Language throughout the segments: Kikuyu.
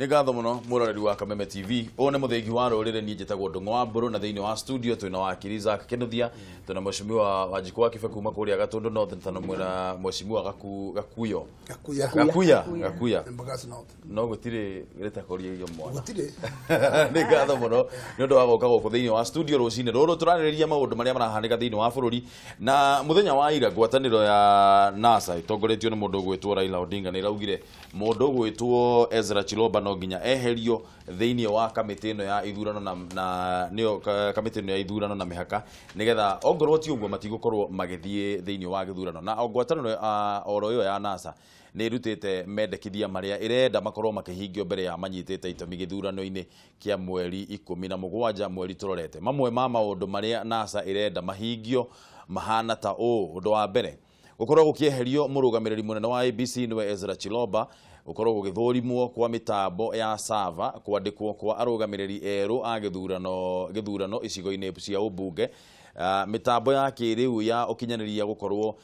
Nĩ ngatho mũno mwĩroreri wa Kameme TV. Ũyũ nĩ mũthĩgi wa rũrĩrĩ, niĩ njĩtagwo Ndũng'ũ wa Mbũrũ, na thĩinĩ wa studio twĩna wakiri Isaac Kĩnuthia, twĩna mheshimiwa Wanjikũ wa Kĩbe kuma kũrĩa Gatũndũ North, na mwĩna mheshimiwa Gakuyo. Gakuya. Gakuya. Gakuya. Embakasi North. No gũtirĩ rĩtakũria irio mwana. Gũtirĩ. Nĩ ngatho mũno nĩ ũndũ wa gũka gũkũ thĩinĩ wa studio rũcinĩ rũrũ. Tũrarĩrĩria maũndũ marĩa marahanĩka thĩinĩ wa bũrũri, na mũthenya wa ira ngwatanĩro ya NASA ĩtongoretio nĩ mũndũ ũgwĩtwo Raila Odinga nĩ ĩraugire mũndũ ũgwĩtwo Ezra Chiloba no nginya eherio thĩinĩ wa kamĩtĩ ĩno ya ithurano na nĩyo kamĩtĩ ĩno ya ithurano na mĩhaka, nĩgetha ongorwo ti ũguo matigũkorwo magĩthiĩ thĩinĩ wa gĩthurano. Na o ngwatanĩro oro ĩyo ya NASA nĩ ĩrutĩte mendekithia marĩa ĩrenda makorwo makĩhingio mbere ya manyitĩte itemi gĩthurano-inĩ kĩa mweri 17 mweri tũrorete. Mamwe ma maũndũ marĩa NASA ĩrenda mahingio mahana ta ũũ: ũndũ wa mbere, gũkorwo gũkĩeherio mũrũgamĩrĩri mũnene wa IEBC nĩwe Ezra Chiloba, gũkorwo gũgĩthũrimwo kwa mĩtambo ya sava, kwandĩkwo kwa arũgamĩrĩri erũ a gĩthurano icigo-inĩ cia ũmbunge, mĩtambo ya kĩrĩu ya ũkinyanĩria gũkorwo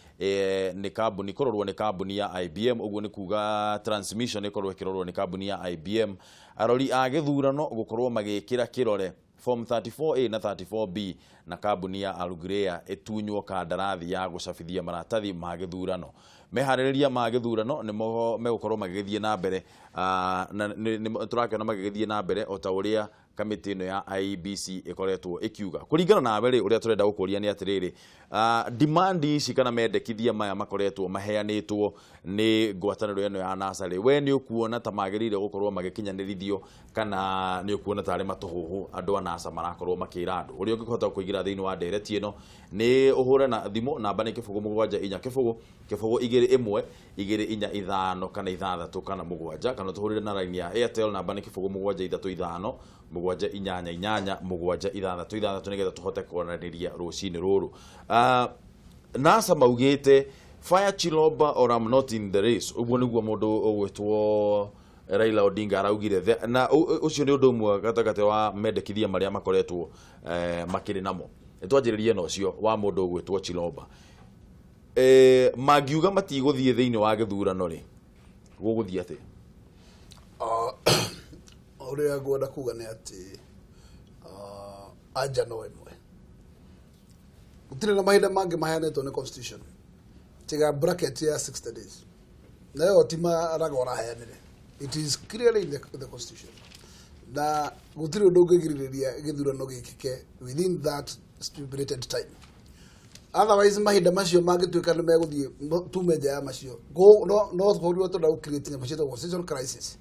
nĩ kambuni kũrorwo nĩ kambuni ya IBM, ũguo nĩ kuga transmission ĩkorwo ĩkĩrorwo nĩ kambuni ya IBM, arori a gĩthurano gũkorwo magĩkĩra kĩrore form 34A na 34B, na kambuni ya Alugrea ĩtunywo kandarathi ya gũcabithia maratathi ma gĩthurano. Meharĩrĩria ma gĩthurano nĩmo megũkorwo magĩgĩthiĩ na mbere, na tũrakĩona magĩgĩthiĩ na mbere o ta ũrĩa kamĩtĩ ĩno ya IEBC ĩkoretwo ĩkiuga. Kũringana nawe rĩ, ũrĩa tũrenda gũkũria nĩ atĩrĩrĩ, demand ici kana mendekithia maya makoretwo maheanĩtwo nĩ ngwatanĩro ĩno ya NASA rĩ, we nĩ ũkuona ta magĩrĩire gũkorwo magĩkinyanĩrithio kana nĩ ũkuona tarĩ matũhũhũ andũ a NASA marakorwo makĩra andũ? Ũrĩa ũngĩhota kũingĩra thĩinĩ wa ndereti ĩno nĩ ũhũre na thimũ, namba nĩ 074 0 0 2 1 2 4 5 kana 6 kana 6, kana tũhũrĩre na line ya Airtel, namba nĩ 0735788 766, nĩgetha tũhote kwaranĩria rũcinĩ rũrũ. NASA maugĩte "Fire Chiloba or I'm not in the race". Ũguo nĩguo mũndũ ũgwĩtwo Raila Odinga araugire. Na ũcio nĩ ũndũ ũmwe gatagatĩ wa mendekithia marĩa makoretwo makĩrĩ namo. Nĩ twanjĩrĩrie na ũcio wa mũndũ ũgwĩtwo Chiloba. Mangiuga matigũthiĩ thĩinĩ wa gĩthurano rĩ, gũgũthiĩ atĩa? Ũrĩa ngwenda kuga nĩ atĩ anja no ĩmwe. Gũtirĩ na mahinda mangĩ maheanĩtwo nĩ constitution tiga bracket ya 60 days, na ĩyo ti maraga ũraheanire. It is clearly in the constitution, na gũtirĩ ũndũ ũngĩgirĩrĩria gĩthurano gĩkĩke within that stipulated time. Otherwise, mahinda macio mangĩtuĩka nĩ megũthiĩ tume nja ya macio, no bũrũri tũrenda gũ create nyamũ ciĩtagwo constitutional crisis,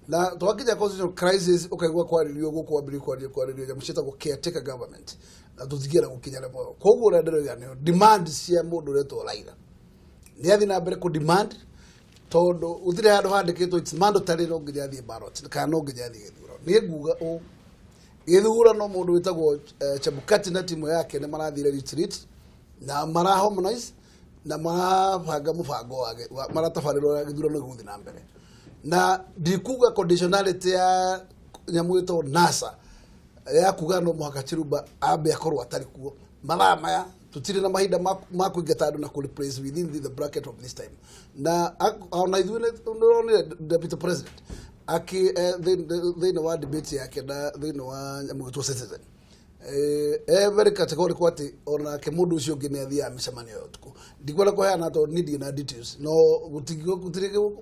na twakinya constitutional crisis ũkaigua kwarĩrio gũkũ wambĩrĩria kwarĩrio nyamũ ciĩtagwo caretaker government, na tũtingĩenda gũkinya level ĩyo. Koguo ũrĩa ndĩroiga nĩ demand cia mũndũ ũretwo Raila nĩ athiĩ na mbere kũ demand, tondũ gũtirĩ handũ handĩkĩtwo it's mandatory no nginya athiĩ ballot kana no nginya athiĩ gĩthurano. Niĩ nguga ũũ, gĩthurano mũndũ wĩtagwo Chebukati na timu yake nĩ marathire retreat na mara harmonize na marabanga mũbango maratabarĩra ũrĩa gĩthurano gĩgũthiĩ na mbere, na ndikuga conditionality ya nyamũ ĩtagwo NASA ya kuga no mũhaka Chiluba ambe akorwo atarĩ kuo. Mathaa maya tũtirĩ na mahinda ma kũingata andũ na kũ replace within the bracket of this time, na ona ithuĩ nĩ nĩũronire deputy president akĩ thĩinĩ wa debate yake na thĩinĩ wa nyamũ ĩtwo Citizen, very categorical atĩ onake mũndũ ũcio ũngĩ nĩ athiaga mĩcemanio ya ũtukũ. Ndikwenda kũheana tondũ niĩ ndirĩ na details, no gũtirĩ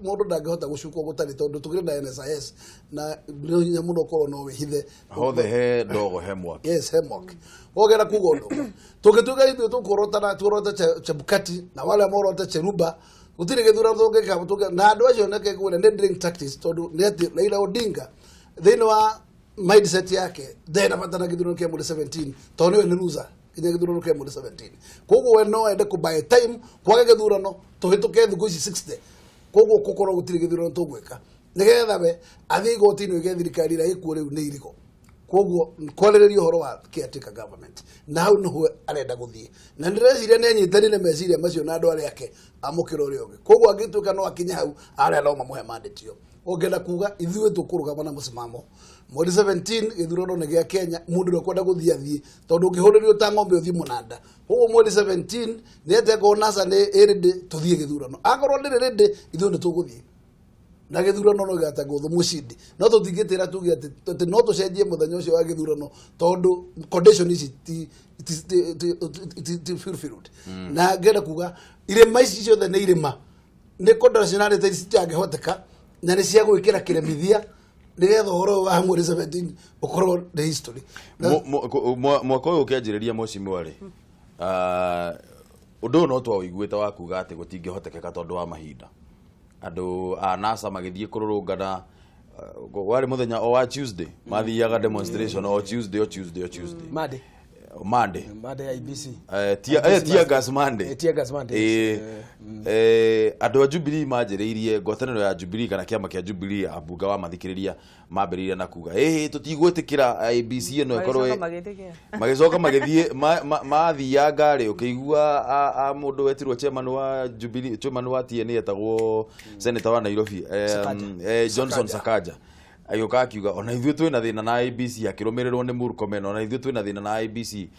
mũndũ ndangĩhota gũcukwo gũtarĩ, tondũ tũkĩrĩ na NSIS na nĩ hinya mũno ũkorwo no wĩhithe. Hothe he ndogo he mwaki. Yes, he mwaki. Wogera kuga ũndũ ũmwe, tũngĩtuĩka ithuĩ tũkũrota na tuorote Chebukati na wale morota Cheruba, gũtirĩ gĩthurano tũngĩka na andũ acio neke ngwĩre nĩ drink tactics, tondũ nĩ atĩ Raila Odinga thĩinĩ wa mindset yake ndarĩ na bata na gĩthurano kĩa mweri 17, tondũ nĩwe nĩ loser nginya gĩthurano kĩa mweri 17. Koguo we no ende kũ buy time kwaga gĩthurano tũhĩtũke thikũ ici 60, koguo gũkorwo gũtirĩ gĩthurano tũgwĩka nĩgetha we athiĩ igoti-inĩ oige thirikari ĩrĩa ĩkuo rĩu nĩ irigo. Koguo kwarĩrĩria ũhoro wa caretaker government, na hau nĩho arenda gũthiĩ, na ndĩreciria nĩ anyitanire meciria macio na andũ arĩa ake amũkĩra ũrĩa ũngĩ. Koguo angĩtuĩka no akinye hau, arĩa no mamũhe mandate ĩyo. Ũngĩenda kuga ithuĩ tũkũrũgama na mũsimamo mweri 17, gĩthurano nĩ gĩa Kenya, mũndũ ũrĩa ũkwenda gũthiĩ athiĩ, tondũ ũngĩhũrĩrio ta ng'ombe ũthiĩ mũnanda. Koguo mweri 17 nĩ atĩ akorwo NASA nĩ ĩ ready, tũthiĩ gĩthurano, akorwo ndĩrĩ ready, ithuĩ nĩ tũgũthiĩ. Na gĩthurano no gĩgatangwo mũcindi, no tũtingĩtĩra tuge atĩ no tũcenjie mũthenya ũcio wa gĩthurano tondũ condition ici ti fulfilled. Na ngenda kuga irĩma ici ciothe nĩ irĩma, nĩ conditionality citangĩhoteka na nĩ cia gwĩkĩra kĩremithia nĩgetha ũhoro ũyũ wa mweri 17 ũkorwo nĩ history. Mwaka ũyũ ũkĩanjĩrĩria, mheshimiwa rĩ, ũndũ ũyũ no twaũiguĩte wa kuga atĩ gũtingĩhotekeka tondũ wa mahinda. Andũ a NASA magĩthiĩ kũrũrũngana, warĩ mũthenya o wa Tuesday mathiaga demonstration, o Tuesday, o Tuesday, o Tuesday. Monday. Monday. Monday IEBC. Tear gas Monday. Tear gas Monday. Andũ a Jubilee manjĩrĩirie ngwatanĩro ya Jubilee kana kĩama kĩa Jubilee, ambunge wa mathikĩrĩria mambĩrĩirie na kuga ĩhĩ tũtigwĩtĩkĩra IEBC ĩno ĩkorwo Magĩcoka magĩtĩkĩra. Magĩcoka magĩthiĩ mathianga rĩ, ũkĩigua a mũndũ wetirwo chairman wa Jubilee, chairman wa TNA, etagwo senator wa Nairobi, Sakaja. Johnson Sakaja, agĩũka akiuga ona ithuĩ twĩna thĩna na IEBC, akĩrũmĩrĩrwo nĩ Murkomen, ona ithuĩ twĩna thĩna na IEBC.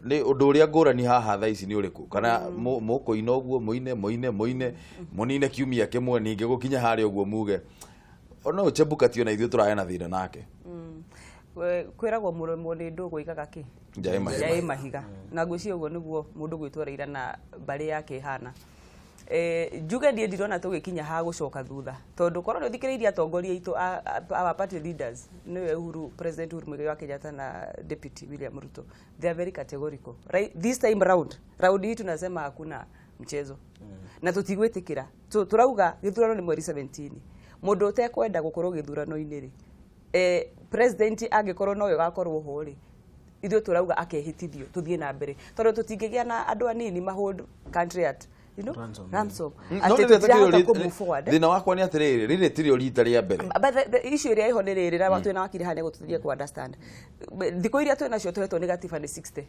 Nĩ ũndũ ũrĩa ngũrani haha thaa ici nĩ ũrĩkũ? Kana mũkũina ũguo mũine mũine mũine mũnine kiumia kĩmwe, ningĩ gũkinya harĩa ũguo muge ona ũyũ Chebukati ona ithuĩ tũrarĩ na thĩna nake? Kwĩragwo mũremwo nĩ ndũgũ igaga kĩ? Nja ĩ mahiga. Nja ĩ mahiga. Na ngwĩciria ũguo nĩguo mũndũ gwĩtwo Raila na mbarĩ yake ĩhana. Njuge niĩ ndirona tũgĩkinya ha gũcoka thutha, tondũ korwo nĩ ũthikĩrĩirie atongoria aitũ our party leaders, nĩwe Uhuru, President Uhuru Muigai wa Kenyatta na Deputy William Ruto, they are very categorical, right? This time round, round hii tunasema hakuna mchezo na tũtigwĩtĩkĩra. So turauga gĩthurano nĩ mweri 17. Mũndũ ũtekwenda gũkorwo gĩthurano-inĩ rĩ, president angĩkorwo nowe ũgakorwo ho rĩ, ithuĩ turauga akehĩtithio tũthiĩ na mbere, tondũ tũtingĩgĩa na andũ anini ma hold country at Ransom. ransom, No atĩ rĩrĩ takĩrĩ tũtirahota kũ move forward. Thĩna wakwa nĩ atĩrĩrĩ, rĩrĩ tirĩo rita rĩa mbere. But the issue ĩrĩa ĩho nĩ rĩrĩ, na twĩna wakiri haha nĩegũtũteithia kũ understand. Thikũ iria twĩ nacio tũhetwo nĩ gatiba nĩ 60.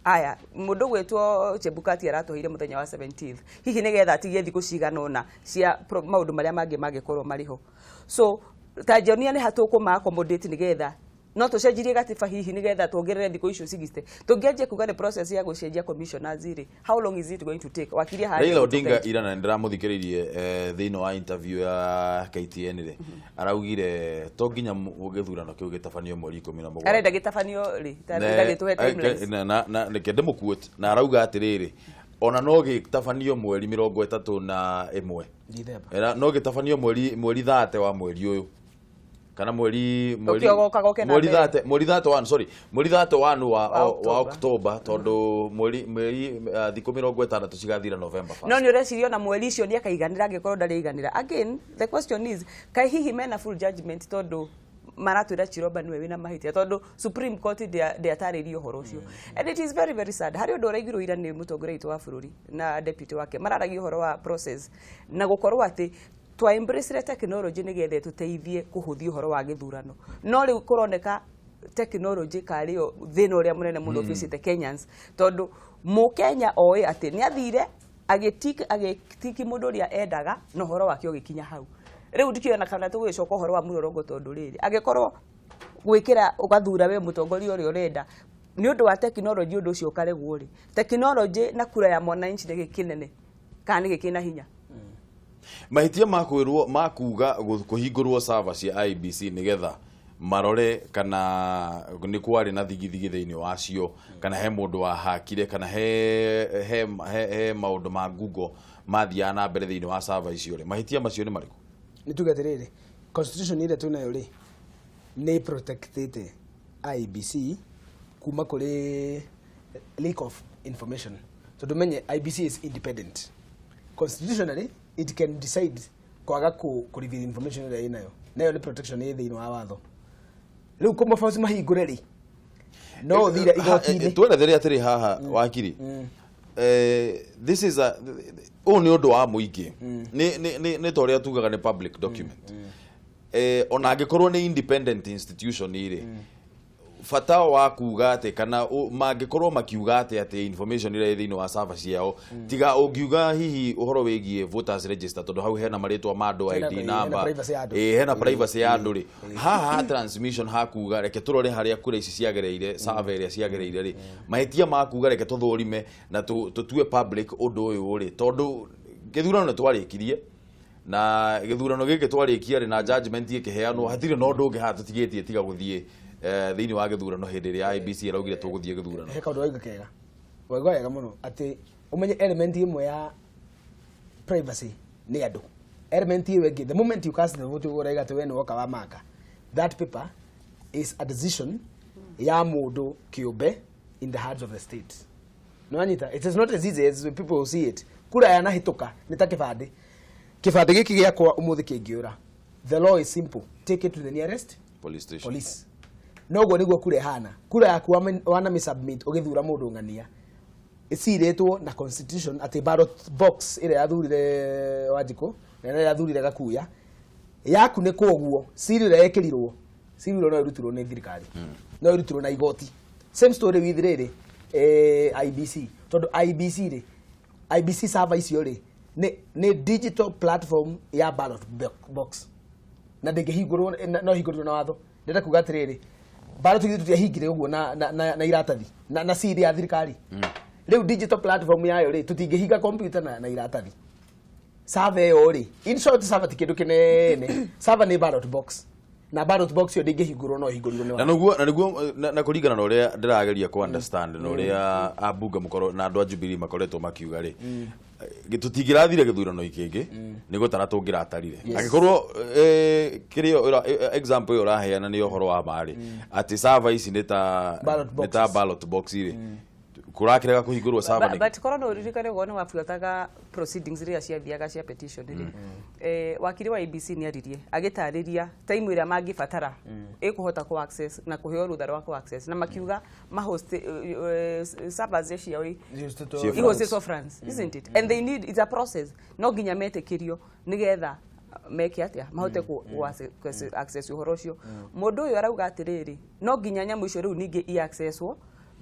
Aya mũndũ gwĩtwo Chebukati aratũheire mũthenya wa 17th, hihi nĩgetha atigie thikũ cigana ũna cia maũndũ marĩa mangĩ mangĩkorwo marĩ ho. So ta njonia nĩ hatũkũma accommodate nĩgetha no tũcenjirie gatiba, hihi nĩgetha tuongerere thikũ icio 60. Tũngĩanjia kuga nĩ process ya gũcenjia commissioners rĩ, how long is it going to take, wakiri haha? Raila Odinga ira, na ndĩramũthikĩrĩirie thĩinĩ wa interview ya KTN rĩ, araugire to nginya gĩthurano kĩu gĩtabanio mweri 17. Arenda gĩtabanio rĩ? Ndagĩtũhe timelines. Na reke ndĩmũquote, na arauga atĩrĩrĩ, ona no gĩtabanio mweri 31 Dithemba. Era no gĩtabanio mweri 30 wa mweri ũyũ kana mweri Ũkĩogoka goke na mweri mbere. 30, mweri 31, sorry, mweri 31 wa Wa wa October. October, tondũ mweri thikũ 60 cigathira November 1st. No nĩ ũreciria ona mweri icio nĩ akaiganĩra? Angĩkorwo ndarĩiganĩra, again the question is, kaĩ hihi mena full judgment? Tondũ maratwĩra Chiroba nĩwe wĩna mahĩtia, tondũ Supreme Court ndĩatarĩirie ũhoro ũcio, and it is very very sad. Harĩ ũndũ ũraigirwo ira nĩ mũtongoria witũ wa bũrũri na deputy wake, mararagia ũhoro wa process na gũkorwo atĩ twa embrace technology nĩgetha ĩtũteithie kũhũthia ũhoro wa gĩthurano, no rĩu kũroneka technology karĩo thĩna ũrĩa mũnene mũno ũbĩcĩte Kenyans, tondũ mũkenya oĩ atĩ nĩ athire agĩtiki mũndũ ũrĩa endaga na ũhoro wake ũgĩkinya hau. Rĩu ndikĩona kana tũgũgĩcoka ũhoro wa mũrũrũngo, tondũ rĩrĩ, angĩkorwo gwĩkĩra ũgathura we mũtongoria ũrĩa ũrenda nĩ ũndũ wa technology, ũndũ ũcio ũkaregwo rĩ, technology na kura ya mwananchi nĩ gĩkĩnene kana nĩ gĩkĩna hinya? Mahĩtia ma kwĩrwo ma kuga kũhingũrwo server cia IEBC nĩgetha marore kana nĩ kwarĩ na thigithigi thĩinĩ wacio, kana he mũndũ wahakire, kana he maũndũ ma ngungo mathiaga na mbere thĩinĩ wa server icio rĩ, mahĩtia macio nĩ marĩkũ? Nĩ tuge atĩrĩrĩ, constitution ĩrĩa twĩnayo rĩ, nĩ protectĩte IEBC kuma kũrĩ leak of information, tondũ menye IEBC is independent. Constitutionally it can decide kwaga kũ reveal information ĩrĩa ĩnayo, nayo nĩ protection ĩ thĩinĩ wa watho. Rĩu kũmaboci mahingũre rĩ, no ũthire igoti-inĩ. Twerethere atĩrĩ haha, wakiri, this is a ũyũ nĩ ũndũ wa mũingĩ, nĩ ta ũrĩa tugaga nĩ public document. Ona angĩkorwo nĩ independent institution rĩ, bata wa kuga atĩ kana mangĩkorwo makiuga atĩ information ĩrĩa ĩ thĩinĩ wa server ciao, tiga ũngiuga hihi ũhoro wĩgiĩ voters register, tondũ hau hena marĩtwa ma andũ, Hena ID hena number, privacy ya andũ. Ĩ, hena privacy ya andũ rĩ, haha ha transmission hakuga reke tũrore harĩa kura ici ciagereire, server ĩrĩa ciagereire rĩ, mahĩtia ma kuga reke tũthũrime na tũtue public ũndũ ũyũ rĩ, tondũ gĩthurano nĩ twarĩkirie. Na gĩthurano gĩkĩ twarĩkia rĩ na judgment ĩkĩheanwo, hatirĩ na ũndũ ũngĩ haha tũtigĩtie tiga gũthiĩ thĩinĩ wa gĩthurano hĩndĩ ĩrĩa IEBC ĩraugire tũgũthiĩ gĩthurano. He kaũndũ waiga kega, waiga wega mũno, atĩ ũmenye element ĩmwe ya privacy nĩ andũ. Element ĩyo ĩngĩ, the moment you cast the vote, ũguo ũraiga atĩ we nĩ woka wa maka, that paper is a decision ya mũndũ kĩũmbe in the hands of the state. Nĩwanyita? It is not as easy as people see it. Kura yanahĩtũka nĩ ta kĩbandĩ. Kĩbandĩ gĩkĩ gĩakwa ũmũthĩ kĩngĩũra, the law is simple: take it to the nearest police station. Police. Noguo nĩguo kura ĩhana. Kura yaku wanamĩ submit ũgĩthura mũndũ ng'ania, ĩcirĩtwo na constitution atĩ ballot box ĩrĩa yathurire Wanjikũ na ĩrĩa yathurire Gakuya yaku nĩ kwoguo ciri ĩrĩa ĩkĩrirwo, ciri ĩrĩa no ĩrutirwo nĩ thirikari, no ĩrutirwo na igoti. Same story with rĩrĩ IEBC, tondũ IEBC rĩ, IEBC server icio rĩ nĩ digital platform ya ballot box na ndĩngĩhingũrwo no hingũrwo na watho. Ndĩrenda kuga atĩrĩrĩ, ballot ithuĩ tũtiahingire ũguo na iratathi na ciri ya thirikari. Rĩu digital platform yayo rĩ, tũtingĩhinga computer na iratathi. Server ĩyo rĩ, in short, server ti kĩndũ kĩnene. Server nĩ ballot box, na ballot box ĩyo ndĩngĩhingũrwo, no ĩhingũrirwo nĩ Na watho. nĩguo na kũringana na ũrĩa ndĩrageria ku understand na ũrĩa ambunge mũkorwo na andũ a Jubilee makoretwo makiuga rĩ, tũtingĩrathire gĩthurano kĩngĩ nĩ gũtara tũngĩratarire. Angĩkorwo kĩrĩa example ĩyo ũraheana nĩ ũhoro wa ma rĩ, atĩ server ici nĩ ta ballot nĩ ta boxes. Ballot box rĩ, kũrakĩrega kũhingũrwo server nĩkĩ? But korwo no ũririkane, ũguo nĩ wabuataga proceedings iria ciathiaga cia petition rĩ, wakiri wa IEBC nĩ aririe agĩtarĩria time ĩrĩa mangĩbatara ĩkũhota ku access na kũheo rũtha rwa ku access, na makiuga mahost servers ciao Ciĩ ihostĩtwo France, isn't it? And they need, it's a process, no nginya metĩkĩrio nĩgetha meke atĩa, mahote ku access ũhoro ũcio. Mũndũ ũyũ arauga atĩrĩrĩ, no nginya nyamũ icio rĩu ningĩ i-accesswo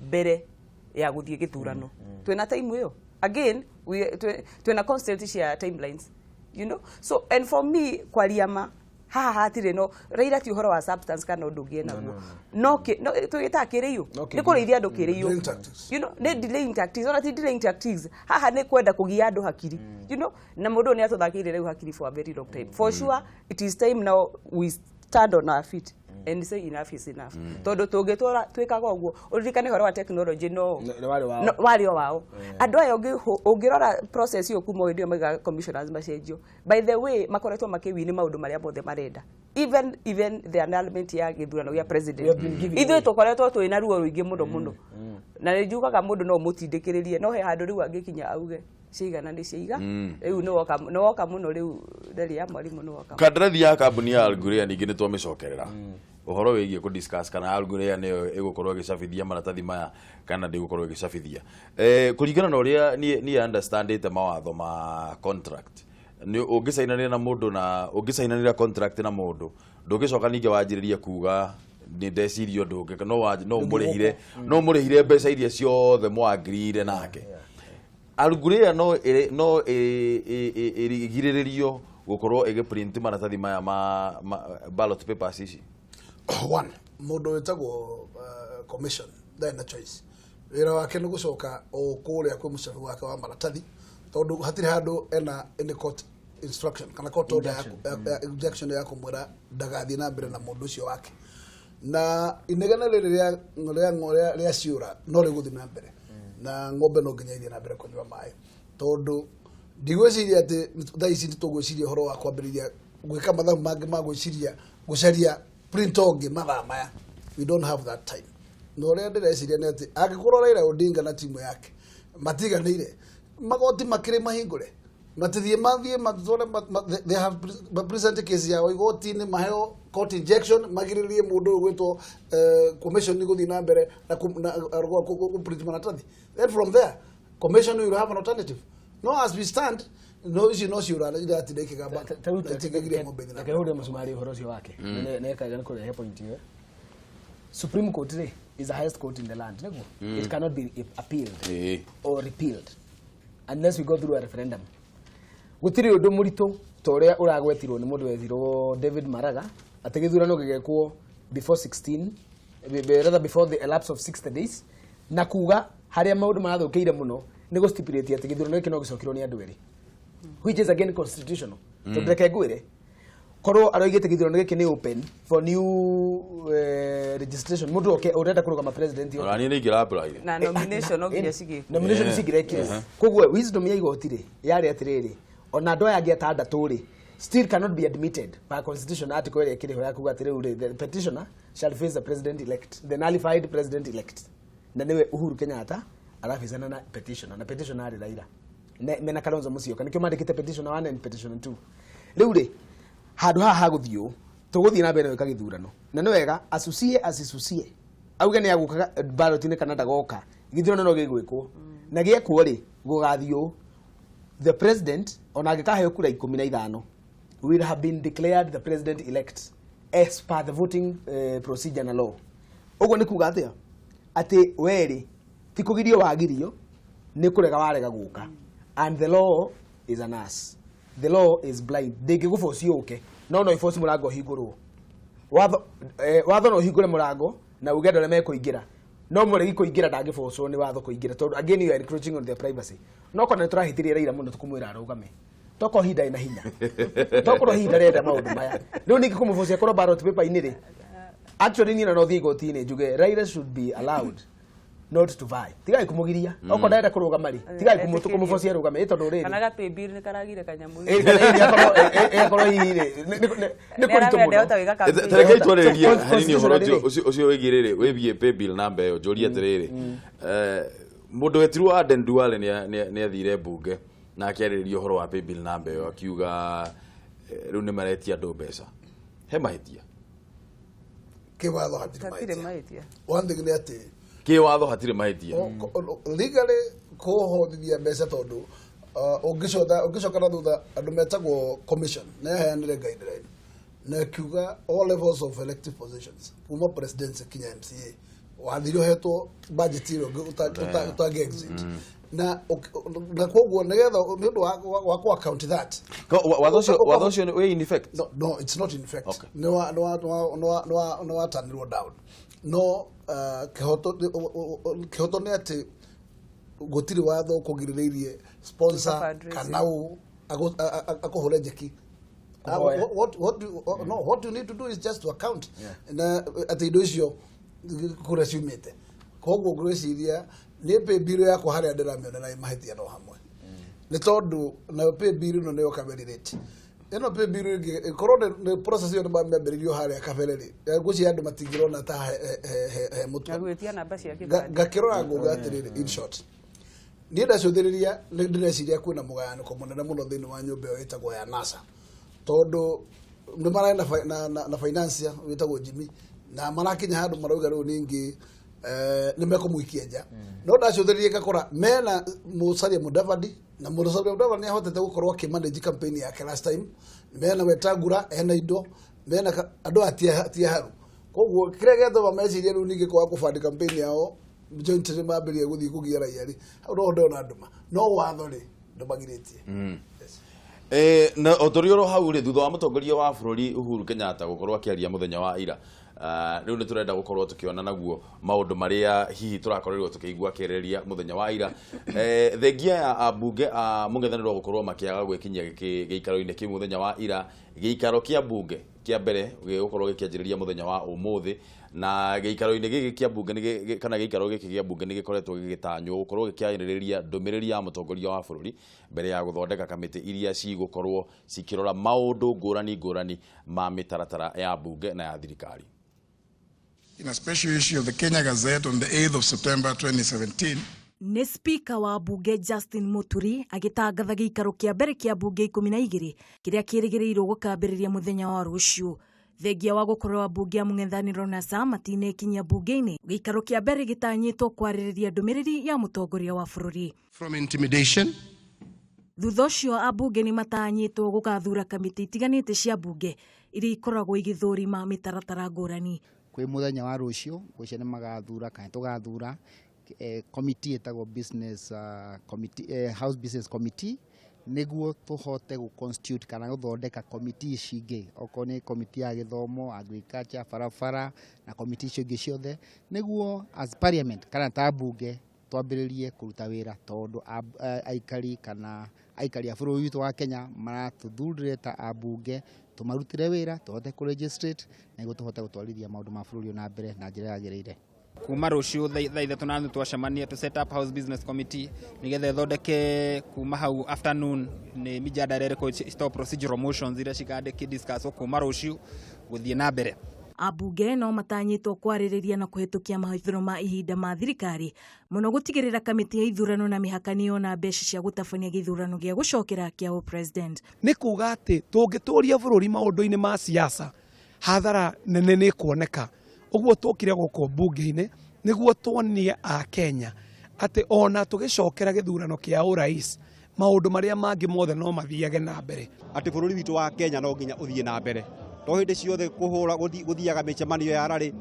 mbere ya gũthiĩ gĩthurano. Twĩna time ĩyo again, twĩna constraint cia timelines. So and for me, kwaria ma, haha hatirĩ no Raila ti ũhoro wa substance kana ũndũ ũngĩ enaguo, no tũgĩtaga kĩrĩiũ No nĩ kũrĩithia andũ kĩrĩiũ. Delaying tactics. Nĩ delaying tactics, ona ti delaying tactics, haha nĩ kwenda kũgia andũ hakiri, na mũndũ ũyũ nĩ atũthakĩire rĩu hakiri for a very long time. For sure, it is time now we stand on our feet and say enough is enough, tondũ tũngĩtũra twĩkaga ũguo. Ũririkane ũhoro wa technology no Nĩ warĩ wao. No, warĩ o wao andũ aya. Ũngĩrora process ĩyo kuma hĩndĩ ĩyo maigaga commissioners macenjio, by the way, makoretwo makĩwini maũndũ marĩa mothe marenda, even the annulment ya gĩthurano gĩa We president. have been giving Ithuĩ way. tũkoretwo twĩna ruo rũingĩ mũno mũno, na nĩ njugaga mũndũ no mũtindĩkĩrĩrie, no he handũ rĩu angĩkinya auge ciigana nĩ ciiga. Rĩu nĩ woka mũno, rĩu ndarĩ ya mwarimũ nĩ woka. Kandarathi ya kambuni ya Algurea ningĩ nĩ twamĩcokerera ũhoro wĩgiĩ kũ discuss kana Algurea nĩyo ĩgũkorwo ĩgĩcabithia maratathi maya kana ndĩgũkorwo ĩgĩcabithia. Kũringana na ũrĩa niĩ understandĩte mawatho ma contract, nĩ ũngĩcainanĩra na mũndũ na ũngĩcainanĩra contract na mũndũ, ndũngĩcoka ningĩ wanjĩrĩrie kuga nĩ ndeciria ũndũ ũngĩ. No ũmũrĩhire mbeca iria ciothe mwangirire nake. Algurea no ĩrigirĩrĩrio gũkorwo ĩgĩprint maratathi maya ma ballot papers ici? One, mũndũ wĩtagwo commission ndarĩ na choice. Wĩra wake nĩ gũcoka o kũrĩa kwĩ mũcabi wake wa maratathi, tondũ hatirĩ handũ ena any court instruction kana court order injection ya kũmwĩra ndagathiĩ na mbere na mũndũ ũcio wake. Na inegene rĩrĩ rĩa ciũra no rĩgũthiĩ na mbere, na ng'ombe no nginya ithiĩ na mbere kũnyua maĩ, tondũ ndigwĩciria atĩ thaa ici nĩtũgwĩciria ũhoro wa kwambĩrĩria gwĩka mathabu mangĩ ma gwĩciria gũcaria print ũngĩ mathaa maya. We don't have that time. Na ũrĩa ndĩreciria nĩ atĩ angĩkorwo Raila Odinga na timu yake matiganĩire, magoti makĩrĩ mahingũre, matithiĩ mathiĩ matware they have present case yao igoti-inĩ, maheo court injection, magirĩrĩrie mũndũ ũyũ gwĩtwo commission gũthiĩ na mbere na kũ print maratathi. Then from there commission will have an alternative. No, as we stand, no icio no ciũra iratinda ikĩgamba na itingĩgiria ng'ombe ithiĩ na mbere. Reke hũre mũcumarĩ ũhoro ũcio wake nekaga nĩ kũrehe point ĩyo. Supreme Court rĩ is the highest court in the land, nĩguo? It cannot be appealed or repealed unless we go through a referendum. Gũtirĩ ũndũ mũritũ ta ũrĩa ũragwetirwo nĩ mũndũ wethirwo David Maraga, atĩ gĩthurano gĩgekwo before 16 rather before the elapse of 60 days, na kuga harĩa maũndũ marathũkĩire mũno nĩ gũ stipulate atĩ gĩthurano gĩkĩ no gĩcokirwo nĩ andũ erĩ, which is again constitutional. Tondũ reke ngwĩre, korwo aroigĩte gĩthurano gĩkĩ nĩ open for new registration, mũndũ oke ũrenda kũrũgama president oke. Ona niĩ nĩ ingĩra apply. Na nomination no nginya cigĩkwo. Nomination cingĩrekirwo. Koguo wisdom ya igoti rĩ yarĩ atĩrĩrĩ, ona andũ aya angĩ atandatũ rĩ still cannot be admitted by constitution article ĩrĩa ĩkĩrĩ ho ya kuga atĩrĩrĩ rĩ, the petitioner shall face the president elect, the nullified president elect, na nĩwe Uhuru Kenyatta arabicana na petitioner, na petitioner arĩ Raila. Mena Kalonzo Musyoka, nĩkĩo mandĩkĩte petitioner 1 and petitioner 2. Rĩu rĩ, handũ haha hagũthiĩ ũũ, tũgũthiĩ na mbere na gwĩka gĩthurano, na nĩ wega asucie acisucie, auge nĩ agũka ballot-inĩ kana ndagoka, gĩthurano no gĩgwĩkwo, na gĩekwo rĩ gũgathiĩ ũũ, the president ona angĩkaheo kura 15 will have been declared the president elect as per the voting procedure na law. Ũguo nĩ kuga atĩa? Atĩ werĩ ti kũgirio wagirio, nĩ kũrega warega gũka, and the law is an ass, the law is blind, ndĩngĩgũboci ũke, no no iboci mũrango ũhingũrwo. Watho watho no ũhingũre mũrango na uge andũ arĩa mekũingĩra, no mũregi kũingĩra ndangĩbocwo nĩ watho kũingĩra, tondũ again you are encroaching on their privacy. No kona nĩ tũrahĩtĩria Raila mũno tũkũmwĩra arũgame, tokorwo ihinda ĩna hinya, tokorwo ihinda rĩenda maũndũ maya rĩu ningĩ kũmũbocia akorwo ballot paper-inĩ rĩ, actually niĩ no thiĩ igoti-inĩ njuge Raila should be allowed not to vie, tigai kũmũgiria, okorwo ndarenda kũrũgama rĩ, tigai kũmũbocia arũgame, ĩ tondũ rĩrĩ Kana gapay nĩ karagire kanyamũ. Ĩ, kana ĩ, akorwo hihi rĩ nĩ kũritũ mũno. Ndehota gwĩka campaign. Tareke itwarĩrĩrie hanini ũhoro Constitutionally ũcio wĩgiĩ rĩrĩ, wĩgiĩ pay bill number ĩyo, njũrie atĩrĩrĩ, mũndũ wetirwo Aden Duale nĩ athire mbunge na akĩarĩrĩria ũhoro wa pay bill number ĩyo, akiuga rĩu nĩ maretia andũ mbeca, he mahĩtia? Kĩwatho hatirĩ Hatirĩ mahĩtia. Mahĩtia. One thing nĩ atĩ Kĩwatho hatirĩ mahĩtia. Legally kũhotithia mbeca, tondũ ũngĩcoka na thutha, andũ metagwo commission nĩ yaheanire guideline na ĩkiuga all levels of elective positions kuma presidency kinya MCA wathire ũhetwo budget ĩrĩa ũtangĩ exit, na koguo nĩgetha nĩ ũndũ wa kũ account that. Watho ũcio wĩ in effect? No, it's not in fact. Okay. Nĩ watanirwo down, no kĩhoto nĩ atĩ gũtirĩ watho kũgirĩrĩirie sponsor Fundraising. Kana ũ akũhũre njeki. Kũhoya. What, what, do, no, what you need to do is just to account na atĩ indo icio kũrĩa ciumĩte. Koguo ngwĩciria nĩ pay bill yakwa harĩa ndĩramĩonera mahĩtia no hamwe, nĩ tondũ nayo pay bill ĩno nĩyo kabere rate ĩno pay bill ĩngĩ ĩkorwo nĩ process ĩyo nĩ mamĩambĩrĩirio harĩa kabere rĩ, ngwĩciria andũ matingĩrona ta he Na mũtwe. gwĩtia namba cia kĩbandĩ. Ngakĩrora nguga atĩrĩrĩ, in short, niĩ ndacũthĩrĩria nĩ ndĩreciria kwĩna mũgayanĩko mũnene mũno thĩinĩ wa nyũmba ĩyo ĩtagwo ya NASA, tondũ nĩ mararĩ na financier wĩtagwo Jimmy, na marakinya handũ marauga rĩu ningĩ nĩ mekũmũikia nja. No ndacũthĩrĩria ngakora mena Musalia Mudavadi, na Musalia Mudavadi nĩ ahotete gũkorwo akĩmanage campaign yake last time. Mena Wetangula, ena indo, mena andũ aya ti aharu, koguo kĩrĩa gĩatũma mecirie rĩu ningĩ kwaga kũbandi campaign yao jointly mambĩrĩrie gũthiĩ kũgia raia rĩ, hau no ndona ndũma, no watho rĩ ndũmagirĩtie. Yes. Na o tũrĩ oro hau rĩ, thutha wa mũtongoria wa bũrũri Uhuru Kenyatta gũkorwo akĩaria mũthenya wa ira, rĩu nĩ tũrenda gũkorwo tũkĩona naguo maũndũ marĩa hihi tũrakorirwo tũkĩigua akĩarĩrĩria mũthenya wa ira. Thengia ya ambunge a mũng'ethanĩro gũkorwo makĩaga gwĩkinyia gĩikaro-inĩ kĩu mũthenya wa ira, gĩikaro kĩa mbunge kĩa mbere gĩgũkorwo gĩkĩanjĩrĩria mũthenya wa ũmũthĩ, na gĩikaro-inĩ gĩkĩ kĩa mbunge kana gĩikaro gĩkĩ kĩa mbunge nĩ gĩkoretwo gĩgĩtanywo gũkorwo gĩkĩarĩrĩria ndũmĩrĩri ya mũtongoria wa bũrũri mbere ya gũthondeka kamĩtĩ iria cigũkorwo cikĩrora maũndũ ngũrani ngũrani ma mĩtaratara ya mbunge na ya thirikari. In a special issue of the Kenya Gazette on the 8th of September 2017, Nĩ spika wa bunge Justin Muturi agĩtangatha gĩikaro kĩa mbere kĩa bunge 12 kĩrĩa kĩrĩgĩrĩirwo gũkambĩrĩria mũthenya wa rũciũ. Thengia wa gũkorwo ambunge a mũng'ethanĩro NASA matinekinyia bunge-inĩ, gĩikaro kĩa mbere gĩtanyĩtwo kwarĩrĩria ndũmĩrĩri ya mũtongoria wa bũrũri. From intimidation Thutha ũcio ambunge nĩ matanyĩtwo gũgathura kamĩtĩ itiganĩte cia bunge iria ikoragwo igĩthũrima mĩtaratara ngũrani. Kwĩ mũthenya wa rũciũ ngwĩciria nĩ magathura kana tũgathura committee ĩtagwo business committee, house business committee, nĩguo tũhote gũ constitute kana gũthondeka committee ici ingĩ, okorwo nĩ committee ya gĩthomo, agriculture, barabara na committee icio ingĩ ciothe, nĩguo as parliament kana ta bunge. Twambĩrĩrie kũruta wĩra tondũ aikari kana aikari a bũrũri witũ wa Kenya maratũthurire ta ambunge tũmarutĩre wĩra, tũhote kũ legislate nĩguo tũhote gũtwarithia maũndũ ma bũrũri ũyũ na mbere na njĩra yagĩrĩire. Kuma rũciũ thaa 3:30 twacemania to set up house business committee nigetha ĩthondeke. Kuma hau afternoon nĩ mijadala ĩrĩkũ stop procedural motions iria cikandĩki discuss kuma rũciũ gũthiĩ na mbere. Ambunge no matanyĩtwo kwarĩrĩria na kũhetũkia mahũthĩro ma ihinda ma thirikari, mũno gũtigĩrĩra kamĩtĩ ya ithurano na mĩhaka nĩyona mbeca cia gũtabania gĩthurano gĩa gũcokera kĩa ũpresident. Nĩ kuga atĩ tũngĩtũria bũrũri maũndũ-inĩ ma siasa, hathara nene nĩ kuoneka. Ũguo tũkire gũkũ mbunge-inĩ nĩguo tuonie a Kenya atĩ ona tũgĩcokera gĩthurano kĩa ũrais, maũndũ marĩa mangĩ mothe no mathiage na mbere. Atĩ bũrũri witũ wa Kenya no nginya ũthiĩ na mbere, to hĩndĩ ciothe kũhũra gũthiaga mĩcemanio ya rarĩ